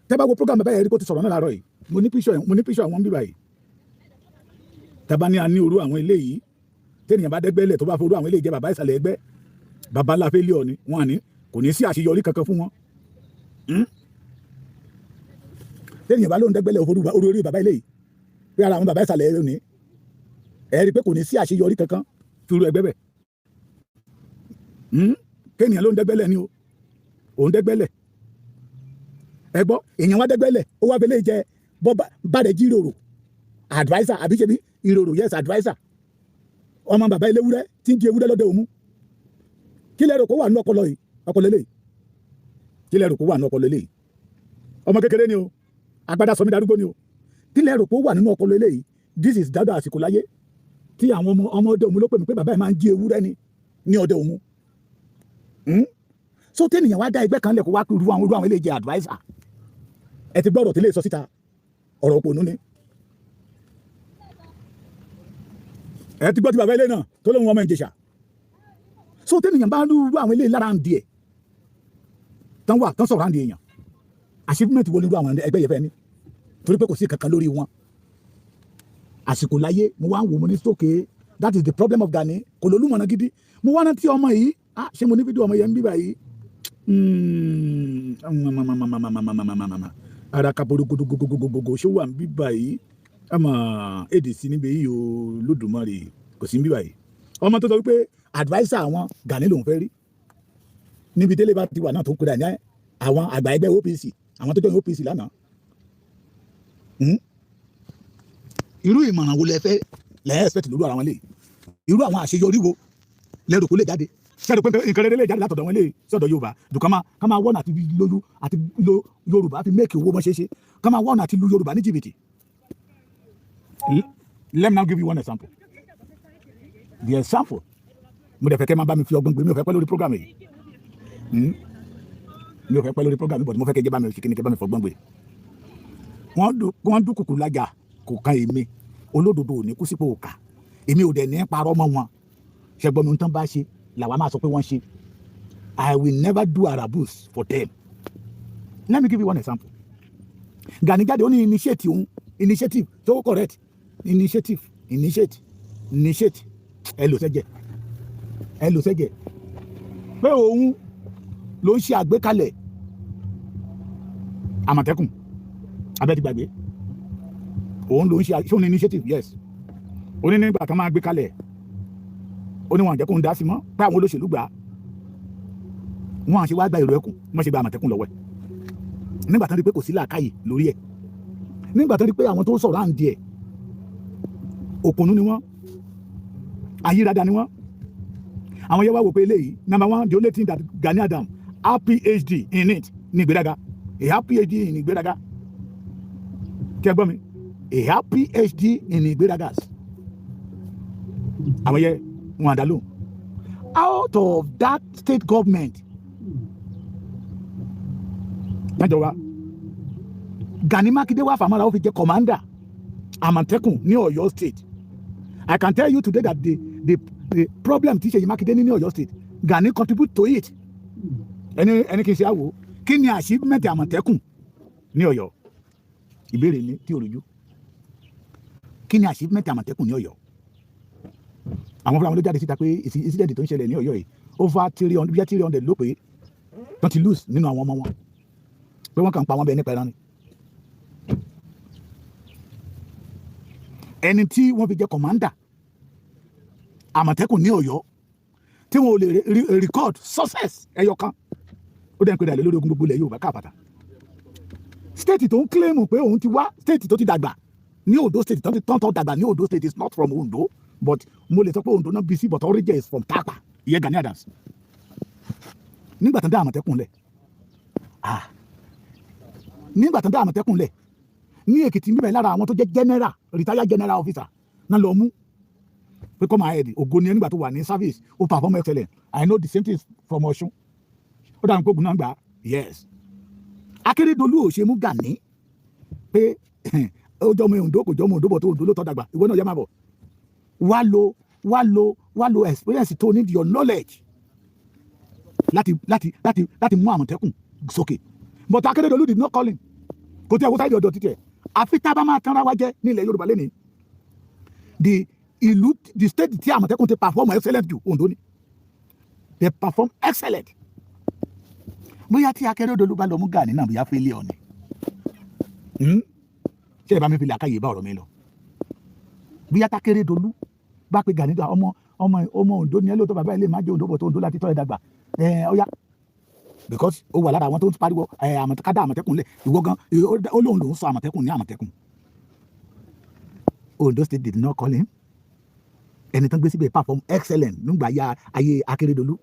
Tẹ́ bá wo program bàbá yẹn rí kó ti sọ̀rọ̀ náà láàárọ̀ yìí, mo ní picture àwọn bíbá yìí. Tàbá ní a ní orú àwọn eléyìí, tẹ́nìyàn bá dẹ́gbẹ́lẹ̀, tó bá forú àwọn eléyìí jẹ́ bàbá ìsàlẹ̀ ẹgbẹ́, bàbá ńlá failure ni wọn àní kò ní sí àṣeyọrí kankan fún wọn. Tẹ́nìyàn bá lóun dẹ́gbẹ́lẹ̀ orí orí bàbá eléyìí pé ara àwọn bàbá ìsàlẹ̀ ẹ̀rọ ni, ẹ rí i pé kò ní sí àṣeyọrí kankan fúru ẹgbẹ́ bẹ̀. Kéèyàn lóun dẹ́gbẹ́lẹ̀ ni o, òun dẹ́gbẹ́lẹ̀. Ẹ gbọ́, èèyàn wá dẹ́gbẹ́lẹ̀, ó wá fẹ́lẹ́ jẹ bọ́ bá rẹ̀ jíròrò adviser àbí ṣe bí ìrorò, yes, adviser. Ọmọ bàbá eléwúrẹ́ tí ń di ewúrẹ́ lọ́dẹ òmu, kí lẹ rò kó wà ní ọpọlọ yìí, ọpọlọ eléyìí? Kí lẹ rò kó wà ní ọpọlọ eléyìí? Ọmọ kékeré ni o, agbádá sọmí darúgbó ni o. Kí lẹ rò kó wà nínú ọpọlọ eléyìí? This is dada àsìkò láyé tí àwọn ọmọ ọmọ ọdẹ òmu ló pè mí pé bàbá yìí máa ń jí ewúrẹ́ ni ní ọdẹ òmu. So tẹ́nìyàn wá dá ẹgbẹ́ kan lẹ̀, kó wá irú àwọn eléyìí jẹ́ adviser. Ẹ ti gbọ́ ọ̀rọ̀ tí lè sọ síta, ọ̀rọ̀ òpònú ni. Ẹ ti gbọ́ ti bàbá ilé náà tó lóun ọmọ Ìjẹ̀ṣà. So tẹ́nìyàn bá rú àwọn eléyìí lára ń di ẹ̀ tán wà tán sọ̀rọ̀ àǹdí èèyàn, achievement wo ni irú àwọn ẹgbẹ́ yẹn fẹ́ ní? Torí pé kò sí kankan lórí wọn. Àsìkò láyé, mo wá ń wò, mo ní sókè, that is the problem of Gani, kò lólùmọ̀nà gidi. Mo wá rántí ọmọ yìí. Ah, ṣé mo ní fídíò ọmọ yẹn ń bí báyìí? Ara kaboro gogogogogogogo, ṣé wà ń bí báyìí? Àmọ́ èdè sí níbi yìí o, Lódùmarè, kò sí ń bí báyìí. Ọmọ tó sọ wípé adviser àwọn Gani lòún fẹ́ rí níbi délé bá ti wà náà, tó ń pera ní àwọn àgbà ẹgbẹ́ OPC, àwọn tó jẹ́ OPC lánàá. Irú ìmọ̀ràn wo lẹ fẹ́ lẹ́ expect lórí àwọn lè? Irú àwọn àṣeyọrí wo lẹ́rù kó lè jáde? Sẹ́dọ̀ pé nǹkan rere lè jáde látọ̀dọ̀ wọn lè sọ̀dọ̀ Yorùbá jù ká máa wọ́nà àti lólu àti lo Yorùbá fi make owó bọ́n ṣe ṣe, ká máa wọ́nà àti lu Yorùbá ní jìbìtì? Let me now give you one example. The example mo dẹ̀ fẹ́ kẹ́ máa bá mi fi ọgbọ́n gbé. Mi ò fẹ́ pẹ́ lórí program yìí. Mi ò fẹ́ pẹ́ lórí program yìí, but mo fẹ́ kẹ́ jẹ́ bá mi fi kíni, kẹ́ bá mi fọgbọ́n gbé. Wọ́n dúnkùkù lájà kò kan èmi. Olódodo ò ní kú sípò òkà. Èmi ò dẹ̀ ní parọ́ mọ́ wọn. Ṣẹgbọ́n mi, tán bá ṣe làwa máa sọ pé wọ́n ṣe. I will never do arabus for them. Let me give you one example. Gani jáde, ó ní initiate òun, initiative tó correct, initiative, initiate, initiate, ẹ lò sẹ́jẹ̀, ẹ lò sẹ́jẹ̀, pé òun ló ń ṣe àgbékalẹ̀ Àmọ̀tẹ́kùn. Abẹ́ ti gbàgbé, òun ló ń ṣe. Ṣé òun ní initiative? Yes. Ó ní nígbà kan máa gbé kalẹ̀, ó ní wọn àjẹkùn ń dá sí mọ́, pé àwọn olóṣèlú gbà á. Wọn àṣẹ wá gba èrò ẹkùn, wọn ṣe gba Àmọ̀tẹ́kùn lọ́wọ́ ẹ̀ nígbà tán rí pé kò sí làákàyè lórí ẹ̀, nígbà tán rí pé àwọn tó ń sọ̀rọ̀ à ń di ẹ̀, òpònú ni wọ́n, ayírada ni wọ́n. Àwọn yẹn wá wò pé eléyìí, number one, the only thing that Gani Adams have PhD in it ní ìgbéraga. He have PhD in ìgbéraga. Kí ẹ gbọ́ mi, he have PhD in ìgbéraga. Àwọn yẹn wọn àdá lóhùn. Out of that state government mẹ́jọ wa, Gani Makinde wà fàmọ́ra, ó fi jẹ commander Àmọ̀tẹ́kùn ní Ọ̀yọ́ State. I can tell you today that the problem tí Ṣèyí Mákindé ní ní Ọ̀yọ́ State, Gani contribute to it. Ẹni kì í ṣe àwò. Kí ni achievement Àmọ̀tẹ́kùn ní Ọ̀yọ́? Ìbéèrè ni tí ò rújú. Kí ni achievement Àmọ̀tẹ́kùn ní Ọ̀yọ́? Àwọn fúlàní ló jáde síta pé incident tó ń ṣẹlẹ̀ ní Ọ̀yọ́ yìí, over 300, bíi 300 ló pé tó ti lose nínú àwọn ọmọ wọn, pé wọ́n kàn ń pa wọ́n bẹ́ẹ̀ nípa ẹran ni. Ẹni tí wọ́n fi jẹ commander Àmọ̀tẹ́kùn ní Ọ̀yọ́, tí wọn ò lè record success ẹyọ kan, ó dẹ́n pé dàlẹ́ lórí ogun gbogbo ilẹ̀ Yorùbá káàpàtà. State tó ń claim pé òun ti wá, state tó ti dàgbà ní Ondo State, tó ti tán tó dàgbà ní Ondo State, is not from Ondo, but mo lè sọ pé Ondo náà bí sí, but origin is from Tapa. Ìyẹn Gani Adams, nígbà tó ń dá Àmọ̀tẹ́kùn lẹ̀, ah, nígbà tó ń dá Àmọ̀tẹ́kùn lẹ̀ ní Èkìtì níbẹ̀, lára àwọn tó jẹ́ general, retired general officer náà lọ mú pé kọ́ máa head. Ògo ni nígbà tó wà ní service, ó perform excellent. I know the same thing from Ọ̀ṣun. Ó dàbí pé Ògùn náà gbà. Yes, Akérédolú ò ṣe mú Gani pé ó jọmọ Oǹdó, kò jọmọ Oǹdó bọ̀ tó Oǹdó ló tọ́ dàgbà. Ìwọ náà yẹ máa bọ̀, wá lo experience tó need, your knowledge, láti mú Àmọ̀tẹ́kùn sókè. But Akérédolú did not call him. Kò tí ẹ wo side ọ̀dọ̀ títẹ̀. Àfi tá a bá máa tanra wa jẹ ní ilẹ̀ Yorùbá lẹ́nìí, the ìlú, the state tí Àmọ̀tẹ́kùn ti perform excellent jù, Oǹdó ni. They perform excellent. Bóyá tí Akérédolú bá lọ mú Gani náà, bóyá failure ni. Ṣé ẹ bá mi fi làákàyè bá ọ̀rọ̀ mi lọ? Bóyá tákérédolú bá pe Gani, ọmọ Oǹdó ni ẹ lóòótọ́, bàbá ilé má jẹ́ Oǹdó bọ̀ tó Oǹdó láti tọ́ ẹ dàgbà ẹ, ọ̀yá, because ó wà lára àwọn tó ń pariwo ẹ kádà Àmọ̀tẹ́kùn lẹ̀. Ìwọ gan, ó lóun lòún sọ Àmọ̀tẹ́kùn ní Àmọ̀tẹ́kùn. Ondo State did not call him. Ẹni tó ń gbé síbẹ̀ perform excellent nígbà ya ayé Akérédolú.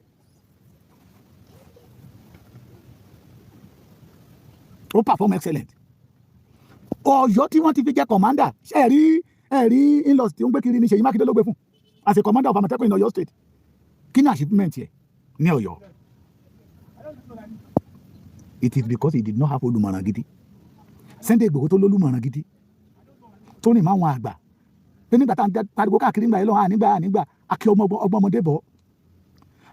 Ó perform excellent. Ọ̀yọ́ tí wọ́n ti fi jẹ́ commander, ṣe rí ẹ rí in-laws tí ó ń gbé kiri ní Ṣèyí Mákindé ló gbé fún as a commander of Àmọ̀tẹ́kùn in Ọ̀yọ́ State. Kí ni achievement yẹ ní Ọ̀yọ́? It is because he did not have olùmọ̀ràn gidi. Sunday Igboho tó lólùmọ̀ràn gidi, tó rìn máwọn àgbà, pé nígbà tá à ń pariwo káàkiri ńgbà yìí lọ́wọ́, ànígbà ànígbà akí ọmọ ọgbọ́n ọmọdé bọ̀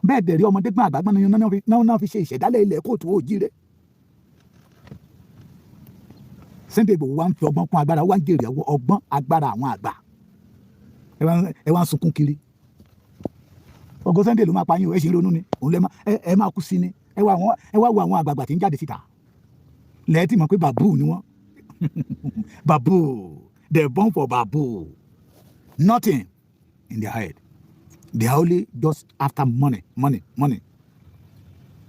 bẹ́ẹ̀ dẹ̀rí, ọmọdé gbọ́n, àgbà gbọ́n náà fi ṣe ìṣẹ̀dálẹ̀ ilẹ̀ kóòtù òjíire. Sunday Igboho wa ń fi ọgbọ́n kún agbára, wa ń jèrè ọgbọ́n agbára àwọn àgbà. Ẹ wá ń sunkún kiri. Ògo Sunday ló máa pa yín o. Ẹ ṣe ń ronú ni òun lẹ ẹ máa kú sí ni. Ẹ wá wo àwọn àgbààgbà tí ń jáde síta lẹ́ẹ̀tì mọ̀ pé bàbú ni wọ́n. Bàbú, they born for bàbú. Nothing in their head. They are only just after money, money, money.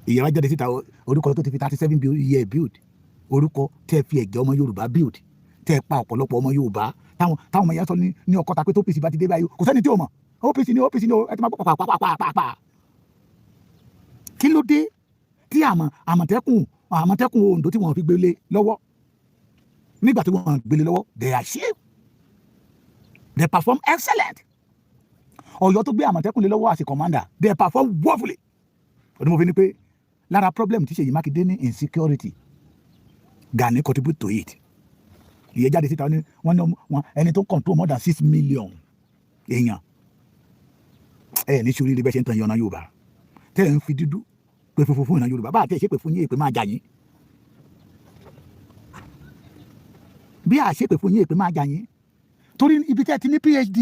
Ìyàwó jáde síta, orúkọ tó ti fi 37 year build, orúkọ tẹ́ fi ẹ̀jẹ̀ ọmọ Yorùbá build, tẹ́ pa ọ̀pọ̀lọpọ̀ ọmọ Yorùbá, táwọn ọmọ yẹn sọ ní ọkọta pé tó OPC bá ti dé báyìí, kò sẹ́ni tí ò mọ̀ OPC ní OPC ní. Ẹ ti máa gbọ́ pàpàpàpàpà. Kí ló dé tí Àmọ̀tẹ́kùn Oǹdó tí wọ́n fi gbélé lọ́wọ́? Nígbà tí wọ́n gbélé lọ́wọ́, they achieve, they perform excellent. Ọ̀yọ́ tó gbé Àmọ̀tẹ́kùn lé lọ́wọ́ as a commander, they perform woefully. Ọdún mo fi ní pé lára problem tí Ṣèyí Mákindé ní, insecurity, Gani contribute to it. Ìyẹn jáde síta ní wọ́n ní wọn ẹni tó control more than 6 million èèyàn. Ẹ ní sórí bẹ́ẹ̀ ṣe ń tan ìyọ̀nà Yorùbá, tẹ́ ẹ̀ ń fi dúdú pé funfun fún ìran Yorùbá. Bá àti ẹ̀ ṣépè fún yín, èpè máa jà yín. Bí a ṣépè fún yín, èpè máa jà yín, torí ibi tẹ́ ẹ ti ní PhD.